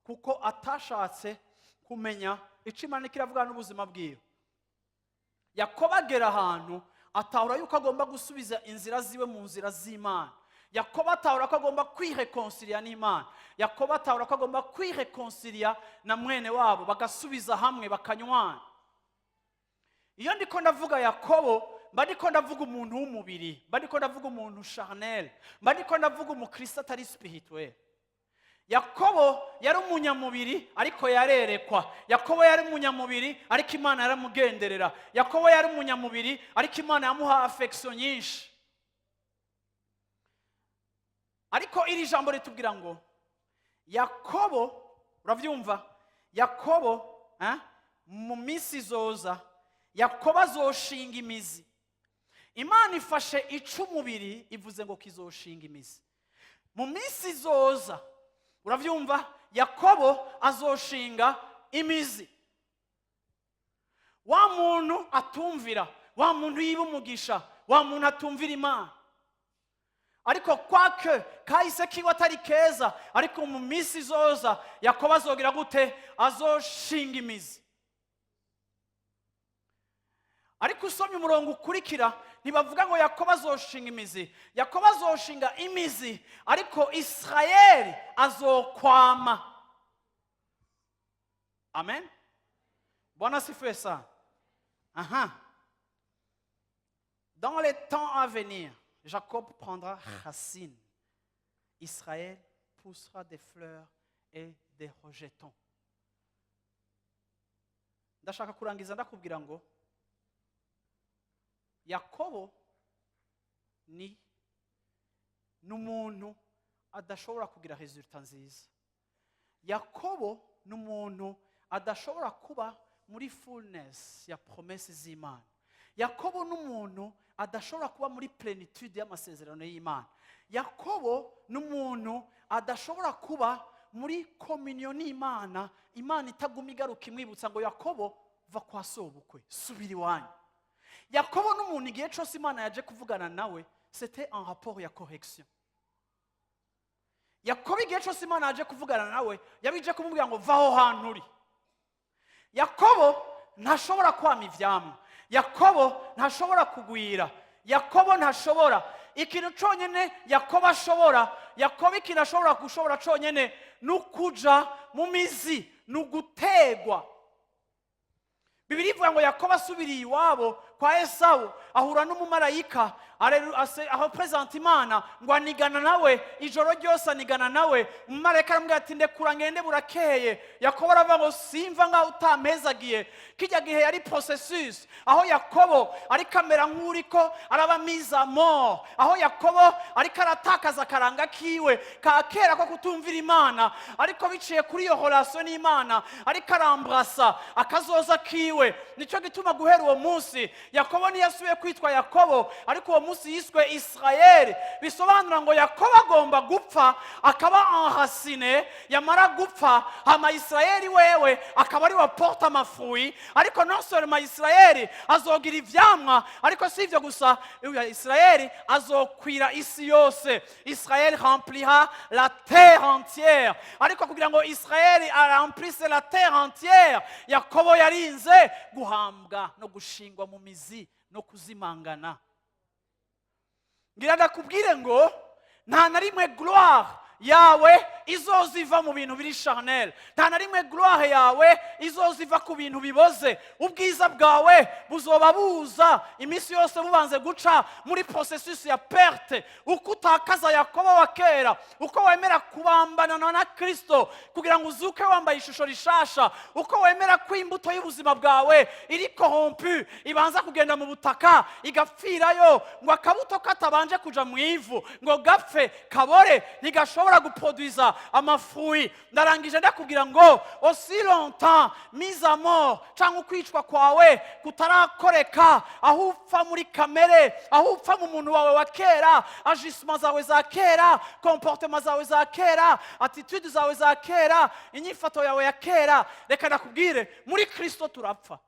kuko atashatse kumenya icyo Imana kiravuga n'ubuzima bwiwe. Yakobo agera ahantu atahura yuko agomba gusubiza inzira ziwe mu nzira z'Imana. Yakobo atahura ko agomba kwiréconcilia n'Imana. Yakobo atahura ko agomba kwiréconcilia na mwene wabo, bagasubiza hamwe, bakanywana. Iyo ndiko ndavuga Yakobo, mba ndiko ndavuga umuntu w'umubiri, mba ndiko ndavuga umuntu charnel, mba ndiko ndavuga umukristo atari spirituel. Yakobo yari umunyamubiri, ariko yarerekwa. Yakobo yari umunyamubiri, ariko Imana yaramugenderera. Yakobo yari umunyamubiri, ariko Imana yamuha affection nyinshi. Ariko iri jambo ritubwira ngo Yakobo, urabyumva, Yakobo mu minsi izoza Yakobo azoshinga imizi. Imana ifashe ic'umubiri, ivuze ngo kizoshinga imizi mu minsi izoza. Urabyumva, Yakobo azoshinga imizi. Wa muntu atumvira, wa muntu yiba umugisha, wa muntu atumvira Imana, ariko kwake kahise kiwe atari keza, ariko mu minsi izoza Yakobo azogira gute? Azoshinga imizi. Ariko usomye umurongo ukurikira, ntibavuga ngo Yakobo azoshinga imizi. Yakobo azoshinga imizi, ariko Isirayeli azokwama. Amen. Bwana asifiwe sana. Aha. "Dans les temps à venir, Jacob prendra racine, Israël poussera des fleurs et des rejetons." Ndashaka kurangiza ndakubwira ngo Yakobo ni umuntu adashobora kugira résultat nziza. Yakobo ni umuntu adashobora kuba muri fullness ya promesse z'Imana. Yakobo ni umuntu adashobora kuba muri plénitude y'amasezerano y'Imana. Yakobo ni umuntu adashobora kuba muri communion n'Imana, Imana itaguma igaruka imwibutsa ngo: "Yakobo, va kwa sobukwe, subira iwanyu." Yakobo n'umuntu igihe cyose Imana yaje kuvugana nawe, c'était en rapport ya correction. Yakobo igihe cyose Imana yaje kuvugana nawe, yabije kumubwira ngo: "Va aho hantu uri." Yakobo ntashobora kwama ivyamwa. Yakobo ntashobora kugwira. Yakobo ntashobora. Ikintu cyonyine Yakobo ashobora, Yakobo ikintu ashobora gushobora cyonyine ni ukuja mu mizi, ni ugutegwa. Bibiliya ivuga ngo Yakobo asubiriye iwabo, Kwa Esawu ahura n'umumarayika aho présenta Imana, ngo anigana nawe ijoro ryose, anigana nawe. Umumarayika aramubwira ati: "Ndekura ngende, burakeye." Yakobo aravuga ngo: "Simva ngaho utampezagiye." Kijya gihe yari processus aho Yakobo ariko amera nk'uriko araba mise à mort, aho Yakobo ariko aratakaza akaranga kiwe ka kera ko kutumvira Imana, ariko biciye kuri iyo relation n'Imana ariko arambrasa akazoza kiwe. Nicyo gituma guhera uwo munsi Yakobo ntiyasubiye kwitwa Yakobo, ariko uwo munsi yiswe Isirayeli. Bisobanura ngo Yakobo agomba gupfa akaba enraciné, yamara gupfa, hama Isirayeli wewe akaba ari we porte ama fruits. Ariko non seulement Isirayeli azogira ivyamwa, ariko si ivyo gusa, Isirayeli azokwira isi yose. Israël remplira la terre entière. Ariko kugira ngo Israël remplisse la terre entière, Yakobo yarinze guhambwa no gushingwa mu mizi no kuzimangana. Ngira ndakubwire ngo nta na rimwe gloire yawe izoza iva mu bintu biri charnel, nta na rimwe gloire yawe izoza iva ku bintu biboze. Ubwiza bwawe buzoba buza iminsi yose bubanze guca muri processus ya perte. Uko utakaza Yakobo wa kera, uko wemera kubambanana na Kristo kugira ngo uzuke wambaye ishusho rishasha, uko wemera ko imbuto y'ubuzima bwawe iri corrompu ibanza kugenda mu butaka igapfirayo, ngo akabuto katabanje kuja mu ivu ngo gapfe kabore ntigashobora guproduiza ama fruits. Ndarangije, ndakubwira ngo aussi longtemps mise à mort cyangwa ukwicwa kwawe kutarakoreka, aho upfa muri kamere, aho upfa mu muntu wawe wa kera, agissements zawe za kera, comportement zawe za kera, attitude zawe za kera, inyifato yawe ya kera, reka ndakubwire, muri Kristo turapfa,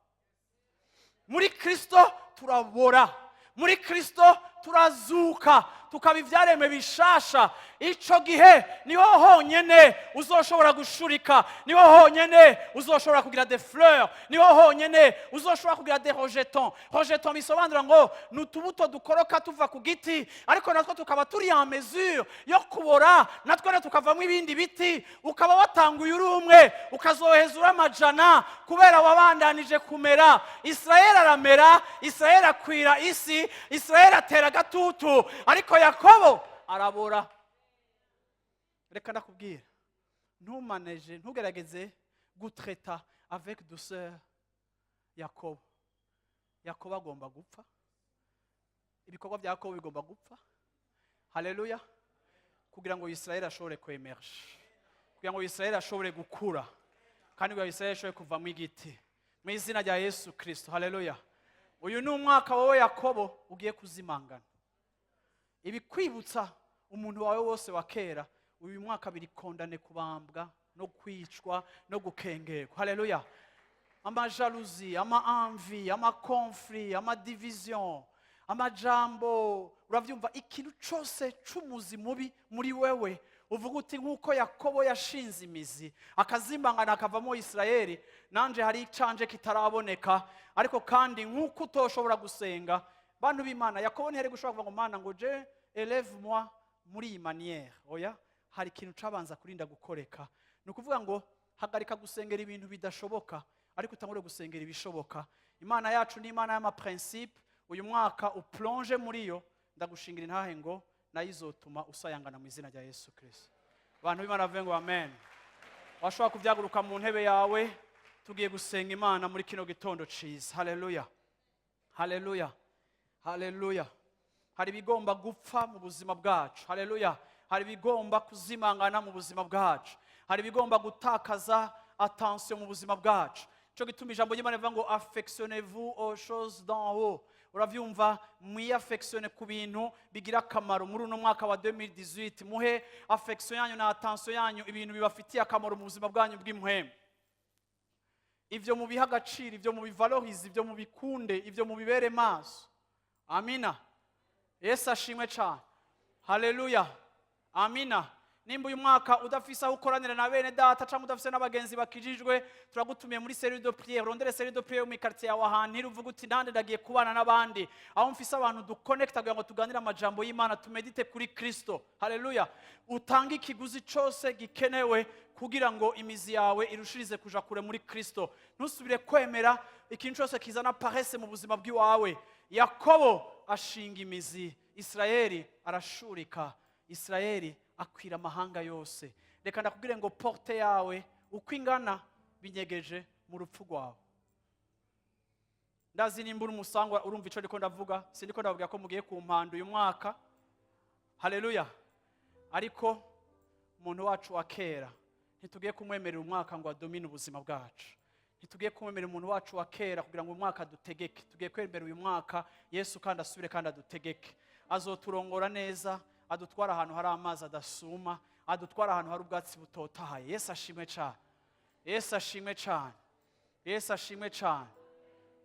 muri Kristo turabora, muri Kristo turazuka tukaba ibyaremwe bishasha. Icyo gihe niho honyine uzoshobora gushurika, niho honyine uzoshobora kugira des fleurs, niho honyine uzoshobora kugira des rejetons. Rejeton bisobanura ngo ni utubuto dukoroka tuva ku giti, ariko natwo tukaba turi en mesure yo kubora, natwo rero tukavamo ibindi biti. Ukaba watanguye uri umwe, ukazoheza uri amajana kubera wabandanije kumera. Israel aramera, Israel akwira isi, Israel atera agatutu, ariko Yakobo arabora. Reka ndakubwira, ntumaneje, ntugerageze gutraita avec douceur Yakobo. Yakobo agomba gupfa, ibikorwa bya Yakobo bigomba gupfa, haleluya, kugira ngo Israel ashobore kwemerge, kugira ngo Israel ashobore gukura, kandi kugira ngo Israel ashobore kuvamo igiti mu izina rya Yesu Kirisito. Haleluya. Uyu ni umwaka wowe Yakobo ugiye kuzimangana. Ibikwibutsa umuntu wawe wose wa kera, uyu mwaka biri condamné kubambwa no kwicwa no gukengerwa. Haleluya. Ama jalousie, ama envie, ama conflits, ama division, amajambo, urabyumva, ikintu cyose c'umuzi mubi muri wewe, uvuga uti: "Nk'uko Yakobo yashinze imizi akazimbangana akavamo Isirayeli, nanje hari icanje kitaraboneka." Ariko kandi nk'uko utoshobora gusenga, bantu b'Imana, Yakobo ntiyari gushobora kuvuga ngo: "Mana, ngo je élève moi muri iyi manière." Oya, hari ikintu cabanza kurinda gukoreka. Ni ukuvuga ngo hagarika gusengera ibintu bidashoboka, ariko utangure gusengera ibishoboka. Imana yacu ni Imana y'ama principes. Uyu mwaka uplonge muri yo. Ndagushingira intahe ngo nayo izotuma usayangana mu izina rya Yesu Kirisito. Abantu b'Imana bavuge ngo amen. Washobora kubyaguruka mu ntebe yawe, tugiye gusenga Imana muri kino gitondo ciza. Haleluya, haleluya, haleluya. Hari ibigomba gupfa mu buzima bwacu. Haleluya. Hari ibigomba kuzimangana mu buzima bwacu, hari ibigomba gutakaza attention mu buzima bwacu. Cyo gituma ijambo ry'Imana rivuga ngo: "Affectionnez-vous aux choses d'en haut." Urabyumva, mwiyaffectionne ku bintu bigira akamaro muri uno mwaka wa 2018. Muhe affection yanyu na attention yanyu ibintu bibafitiye akamaro mu buzima bwanyu bw'impwemu. Ibyo mubihe agaciro, ibyo mubivalorize, ibyo mubikunde, ibyo mubibere maso. Amina. Yesu ashimwe cyane. Haleluya, amina. Nimba uyu mwaka udafise aho ukoranira na bene data cyangwa udafise n'abagenzi bakijijwe, turagutumiye muri cellule de prière. Rondere cellule de prière mu quartier yawe, ahantu iri, uvuga uti: "Nande ndagiye kubana n'abandi, aho mfise abantu duconnecta kugira ngo tuganire amajambo y'Imana, tumédite kuri Kristo." Haleluya! Utange ikiguzi cose gikenewe kugira ngo imizi yawe irushirize kuja kure muri Kristo. Ntusubire kwemera ikintu cyose kizana paresse mu buzima bw'iwawe. Yakobo ashinga imizi, Isirayeli arashurika, Isirayeli akwira amahanga yose. Reka ndakubwire ngo portée yawe uko ingana binyegeje mu rupfu rwawe. Ndazi nimba uri umusangwa, urumva icyo ndiko ndavuga. Sindiko ndavuga ko mugiye ku mpanda uyu mwaka, haleluya, ariko umuntu wacu wa kera ntitugiye kumwemerera umwaka ngo adomine ubuzima bwacu. Ntitugiye kumwemerera umuntu wacu wa kera kugira ngo uyu mwaka adutegeke. Tugiye kwemera uyu mwaka Yesu kandi asubire kandi adutegeke. Azoturongora neza, adutwara ahantu hari amazi adasuma, adutwara ahantu hari ubwatsi butotahaye. Yesu ashimwe cyane! Yesu ashimwe cyane! Yesu ashimwe cyane!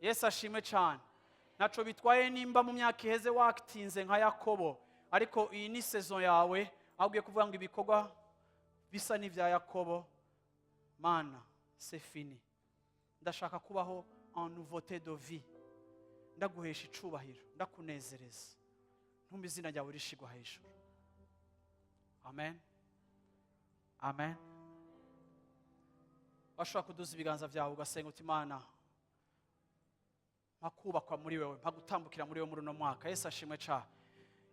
Yesu ashimwe cyane! Ntaco bitwaye nimba mu myaka iheze wakitinze nka Yakobo, ariko iyi ni saison yawe aho ugiye kuvuga ngo ibikorwa bisa n'ibya Yakobo, Mana, c'est fini, ndashaka kubaho en nouveauté de vie, ndaguhesha icubahiro, ndakunezereza, ntumbe izina ryawe rishigwa hejuru. Amen, amen. Washobora kuduza ibiganza byawe ugasenga uti: "Imana, mpa kubakwa muri wewe, mpa gutambukira muri wewe muri uno mwaka." Yesu ashimwe cyane!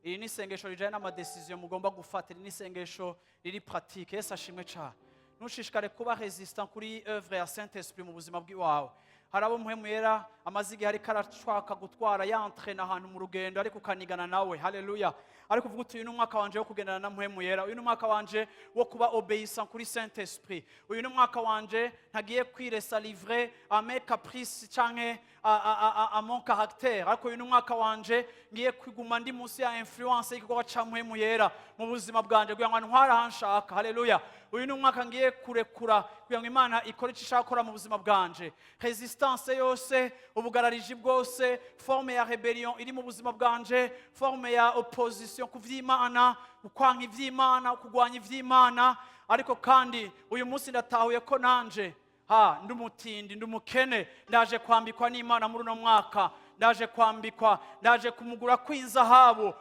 Iri ni isengesho rijyanye n'amadécisions mugomba gufata. Iri ni isengesho riri pratique. Yesu ashimwe cyane! Ntushishikare kuba résistant kuri œuvre ya Saint Esprit mu buzima bw'iwawe. Hari abo Mpwemu Yera amaze igihe ariko arashaka gutwara, yantrena ahantu mu rugendo, ariko ukanigana nawe. Haleluya! Ariko uvuga uti: "Uyu ni umwaka wanje wo kugendana na Mpwemu Yera, uyu ni umwaka wanje wo kuba obéissant kuri Saint Esprit, uyu ni umwaka wanje ntagiye kwilaissa livrer à mes caprices canke à mon caractère, ariko uyu ni umwaka wanje ngiye kuguma ndi munsi ya influence y'igikorwa ca Mpwemu Yera mu buzima bwanje kugira ngo antware aho nshaka. Haleluya! Uyu ni umwaka ngiye kurekura kugira ngo Imana ikore icyo ishaka gukora mu buzima bwanje. Résistance yose, ubugarariji bwose, forme ya rébellion iri mu buzima bwanje, forme ya opposition ku vy'Imana, ukwanka ivy'Imana, kugwanya ivy'Imana, ariko kandi uyu munsi ndatahuye ko nanje ha ndi umutindi, ndi umukene, ndaje kwambikwa n'Imana muri uno mwaka, ndaje kwambikwa, ndaje kumugura kw'inzahabu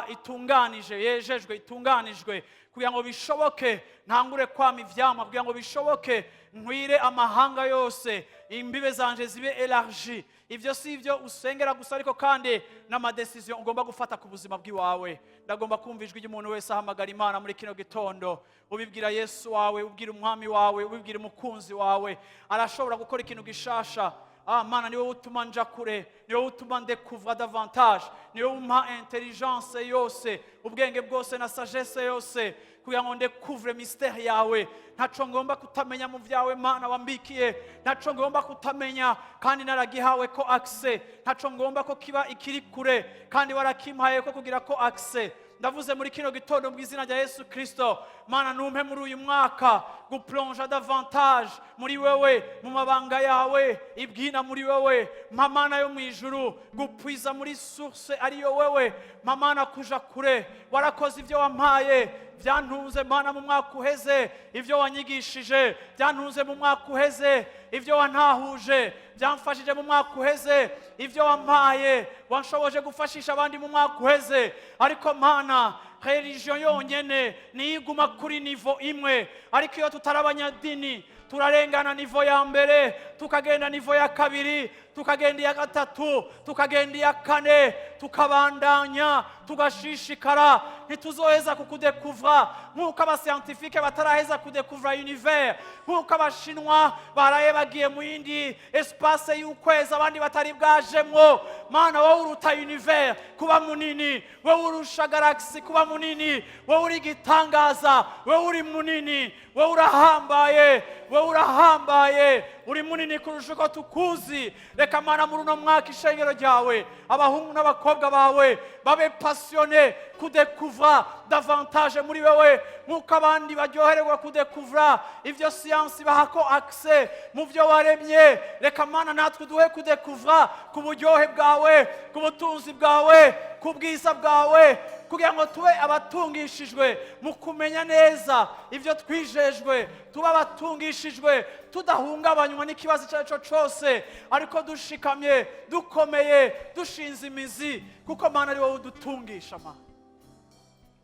itunganije, yejejwe, itunganijwe, kugira ngo bishoboke ntangure kwama ivyamwa, kugira ngo bishoboke nkwire amahanga yose, imbibe zanje zibe élargies." Ibyo si ibyo usengera gusa, ariko kandi n'amadécisions ugomba gufata ku buzima bw'iwawe. Ndagomba kumva ijwi ry'umuntu wese ahamagara Imana muri kino gitondo, ubibwira Yesu wawe, ubwira Umwami wawe, ubibwira Umukunzi wawe. Arashobora gukora ikintu gishasha. Mana, ni wowe utuma nja kure, ni wowe utuma ndécouvra davantage, ni wowe umpa intelligence yose, ubwenge bwose na sagesse yose, kugira ngo ndécouvre mystère yawe. Ntaco ngomba kutamenya mu vyawe, Mana, wambikiye. Ntaco ngomba kutamenya kandi naragihawe ko accès. Ntaco ngomba ko kiba ikiri kure kandi warakimpaye ko kugira ko accès. Ndavuze muri kino gitondo mu izina rya Yesu Kristo: Mana, numpe muri uyu mwaka guplongea davantage muri wewe, mu mabanga yawe ibwina muri wewe. Mpa, Mana yo mu ijuru, gupuiza muri source ariyo wewe. Mpa, Mana, kuja kure. Warakoze, ibyo wampaye byantunze, Mana, mu mwaka uheze. Ibyo wanyigishije byantunze mu mwaka uheze. Ibyo wantahuje byamfashije mu mwaka uheze. Ibyo wampaye wanshoboje gufashisha abandi mu mwaka uheze. Ariko Mana, religion yonyene niyo iguma kuri niveau imwe, ariko iyo tutari abanyadini turarengana niveau ya mbere, tukagenda niveau ya kabiri, tukagenda iya gatatu, tukagenda iya kane, tukabandanya, tugashishikara. Ntituzoheza kukudécouvra nk'uko abascientifiques bataraheza kudécouvra univers, nk'uko Abashinwa baraye bagiye mu yindi espace y'ukwezi abandi batari bwajemwo. Mana, wowe uruta univers kuba munini, wowe urusha galaxie kuba munini, wowe uri igitangaza, wowe uri munini, wowe urahambaye, wowe urahambaye, uri munini kurusha uko tukuzi. Reka, Mana, muri uno mwaka ishengero ryawe, abahungu n'abakobwa bawe babe passionnés kudécouvra davantage muri wewe, nk'uko abandi baryohererwa kudécouvra ibyo siyansi bahako accès mu byo waremye. Reka, Mana, natwe duhe kudécouvra ku buryohe bwawe, ku butunzi bwawe, ku bwiza bwawe. Kugira ngo tube abatungishijwe mu kumenya neza ibyo twijejwe, tube abatungishijwe tudahungabanywa n'ikibazo icyo ari cyo cyose, ariko dushikamye, dukomeye, dushinze imizi, kuko Mana ari wowe udutungisha. Mana,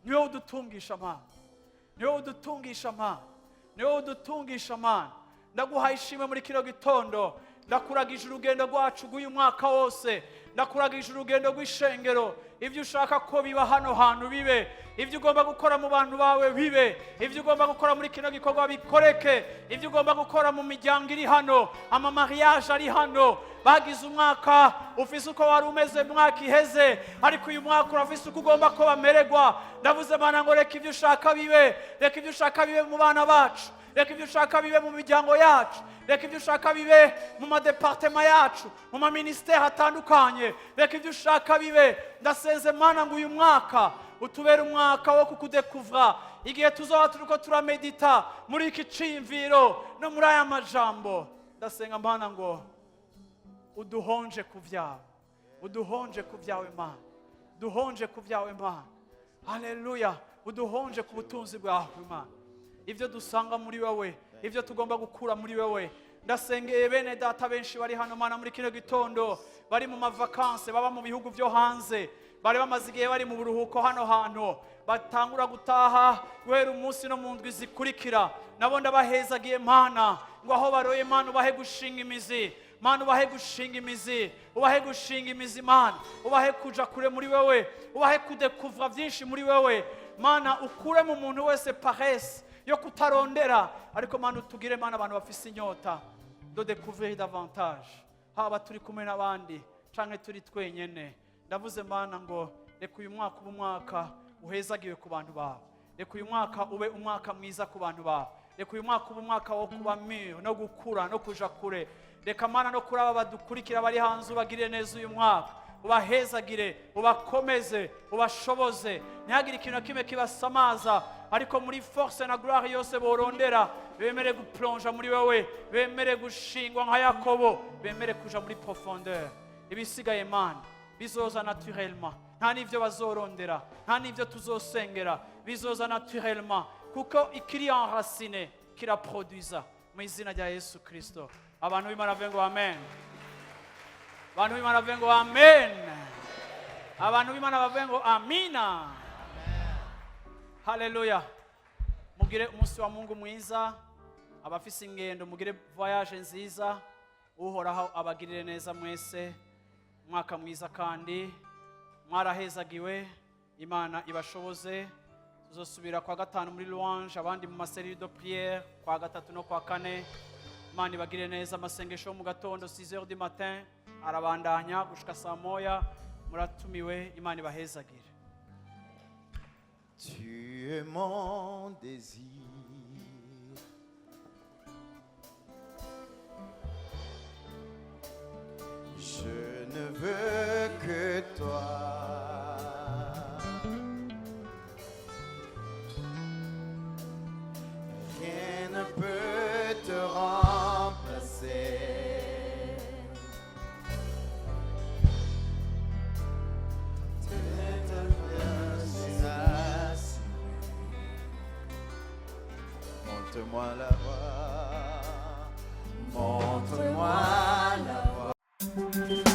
ni wowe udutungisha. Mana, ni wowe udutungisha. Mana, ni wowe udutungisha. Mana, ndaguhaye ishimwe muri kino gitondo. Ndakuragije urugendo rwacu rw'uyu mwaka wose, ndakuragije urugendo rw'ishengero. Ibyo ushaka ko biba hano hantu bibe, ibyo ugomba gukora mu bantu bawe bibe, ibyo ugomba gukora muri kino gikorwa bikoreke, ibyo ugomba gukora mu miryango iri hano, ama mariage ari hano bagize umwaka ufise uko wari umeze mu mwaka iheze, ariko uyu mwaka urafise uko ugomba ko bamererwa. Ndavuze, Mana, ngo reka ibyo ushaka bibe, reka ibyo ushaka bibe mu bana bacu, reka ibyo ushaka bibe mu miryango yacu, reka ibyo ushaka bibe mu ma départements yacu, mu ma ministères atandukanye, reka ibyo ushaka bibe. Ndasenze, Mana, ngo uyu mwaka utubere umwaka wo kukudekuvura. Igihe tuzaba turiko turamedita muri iki ciyumviro no muri aya majambo, ndasenga, Mana, ngo uduhonje ku byawe, uduhonje ku byawe, Mana, duhonje ku byawe, Mana. Haleluya! Uduhonje ku butunzi bwawe, Mana, ibyo dusanga muri wowe, ibyo tugomba gukura muri wowe. Ndasengeye bene data benshi bari hano, Mana, muri kino gitondo, bari mu ma vacances, baba mu bihugu byo hanze, bari bamaze igihe bari mu buruhuko hano hantu, batangura gutaha guhera umunsi no mu ndwi zikurikira. Nabo ndabahezagiye, Mana, ngo aho baroye, Mana, ubahe gushinga imizi. Mana, ubahe gushinga imizi, ubahe gushinga imizi. Mana, ubahe kuja kure muri wewe, ubahe kudekuvura byinshi muri wewe. Mana, ukure mu muntu wese paresse yo kutarondera, ariko Mana, utugire, Mana, abantu bafise inyota de découvrir davantage, haba turi kumwe n'abandi canke turi twenyene. Ndavuze, Mana, ngo reka uyu mwaka ube umwaka uhezagiwe ku bantu bawe, reka uyu mwaka ube umwaka mwiza ku bantu bawe, reka uyu mwaka ube umwaka wo kuba mûr no gukura no kuja kure. Reka, Mana, no kuri aba badukurikira bari hanze, ubagirire neza uyu mwaka, ubahezagire, ubakomeze, ubashoboze, ntihagire ikintu na kimwe kibasamaza, ariko muri force na gloire yose borondera, bemere guplonja muri wewe, bemere gushingwa nka Yakobo, bemere kuja muri profondeur. Ibisigaye, Mana, bizoza naturellement. Nta n'ibyo bazorondera, nta n'ibyo tuzosengera, bizoza naturellement, kuko ikiri enraciné kiraproduisa. Mu izina rya Yesu Kristo, abantu b'Imana bavuge ngo amen. Abantu b'Imana bavuge ngo amen. Abantu b'Imana bavuge ngo amina. Haleluya! Mugire umunsi wa Mungu mwiza. Abafise ingendo, mugire voyage nziza. Uhoraho abagirire neza mwese. Umwaka mwiza kandi mwarahezagiwe. Imana ibashoboze. Tuzosubira kwa gatanu muri louange, abandi mu ma séries de prière kwa gatatu no kwa kane. Imana ibagirire neza. Amasengesho yo mu gatondo 6 heures du matin arabandanya gushika saa moya. Muratumiwe. Imana ibahezagire. Tu es mon désir. Je ne veux que toi. Rien ne peut te remplacer. T'es ta suis assuré. Montre-moi la voie, montre-moi la voie.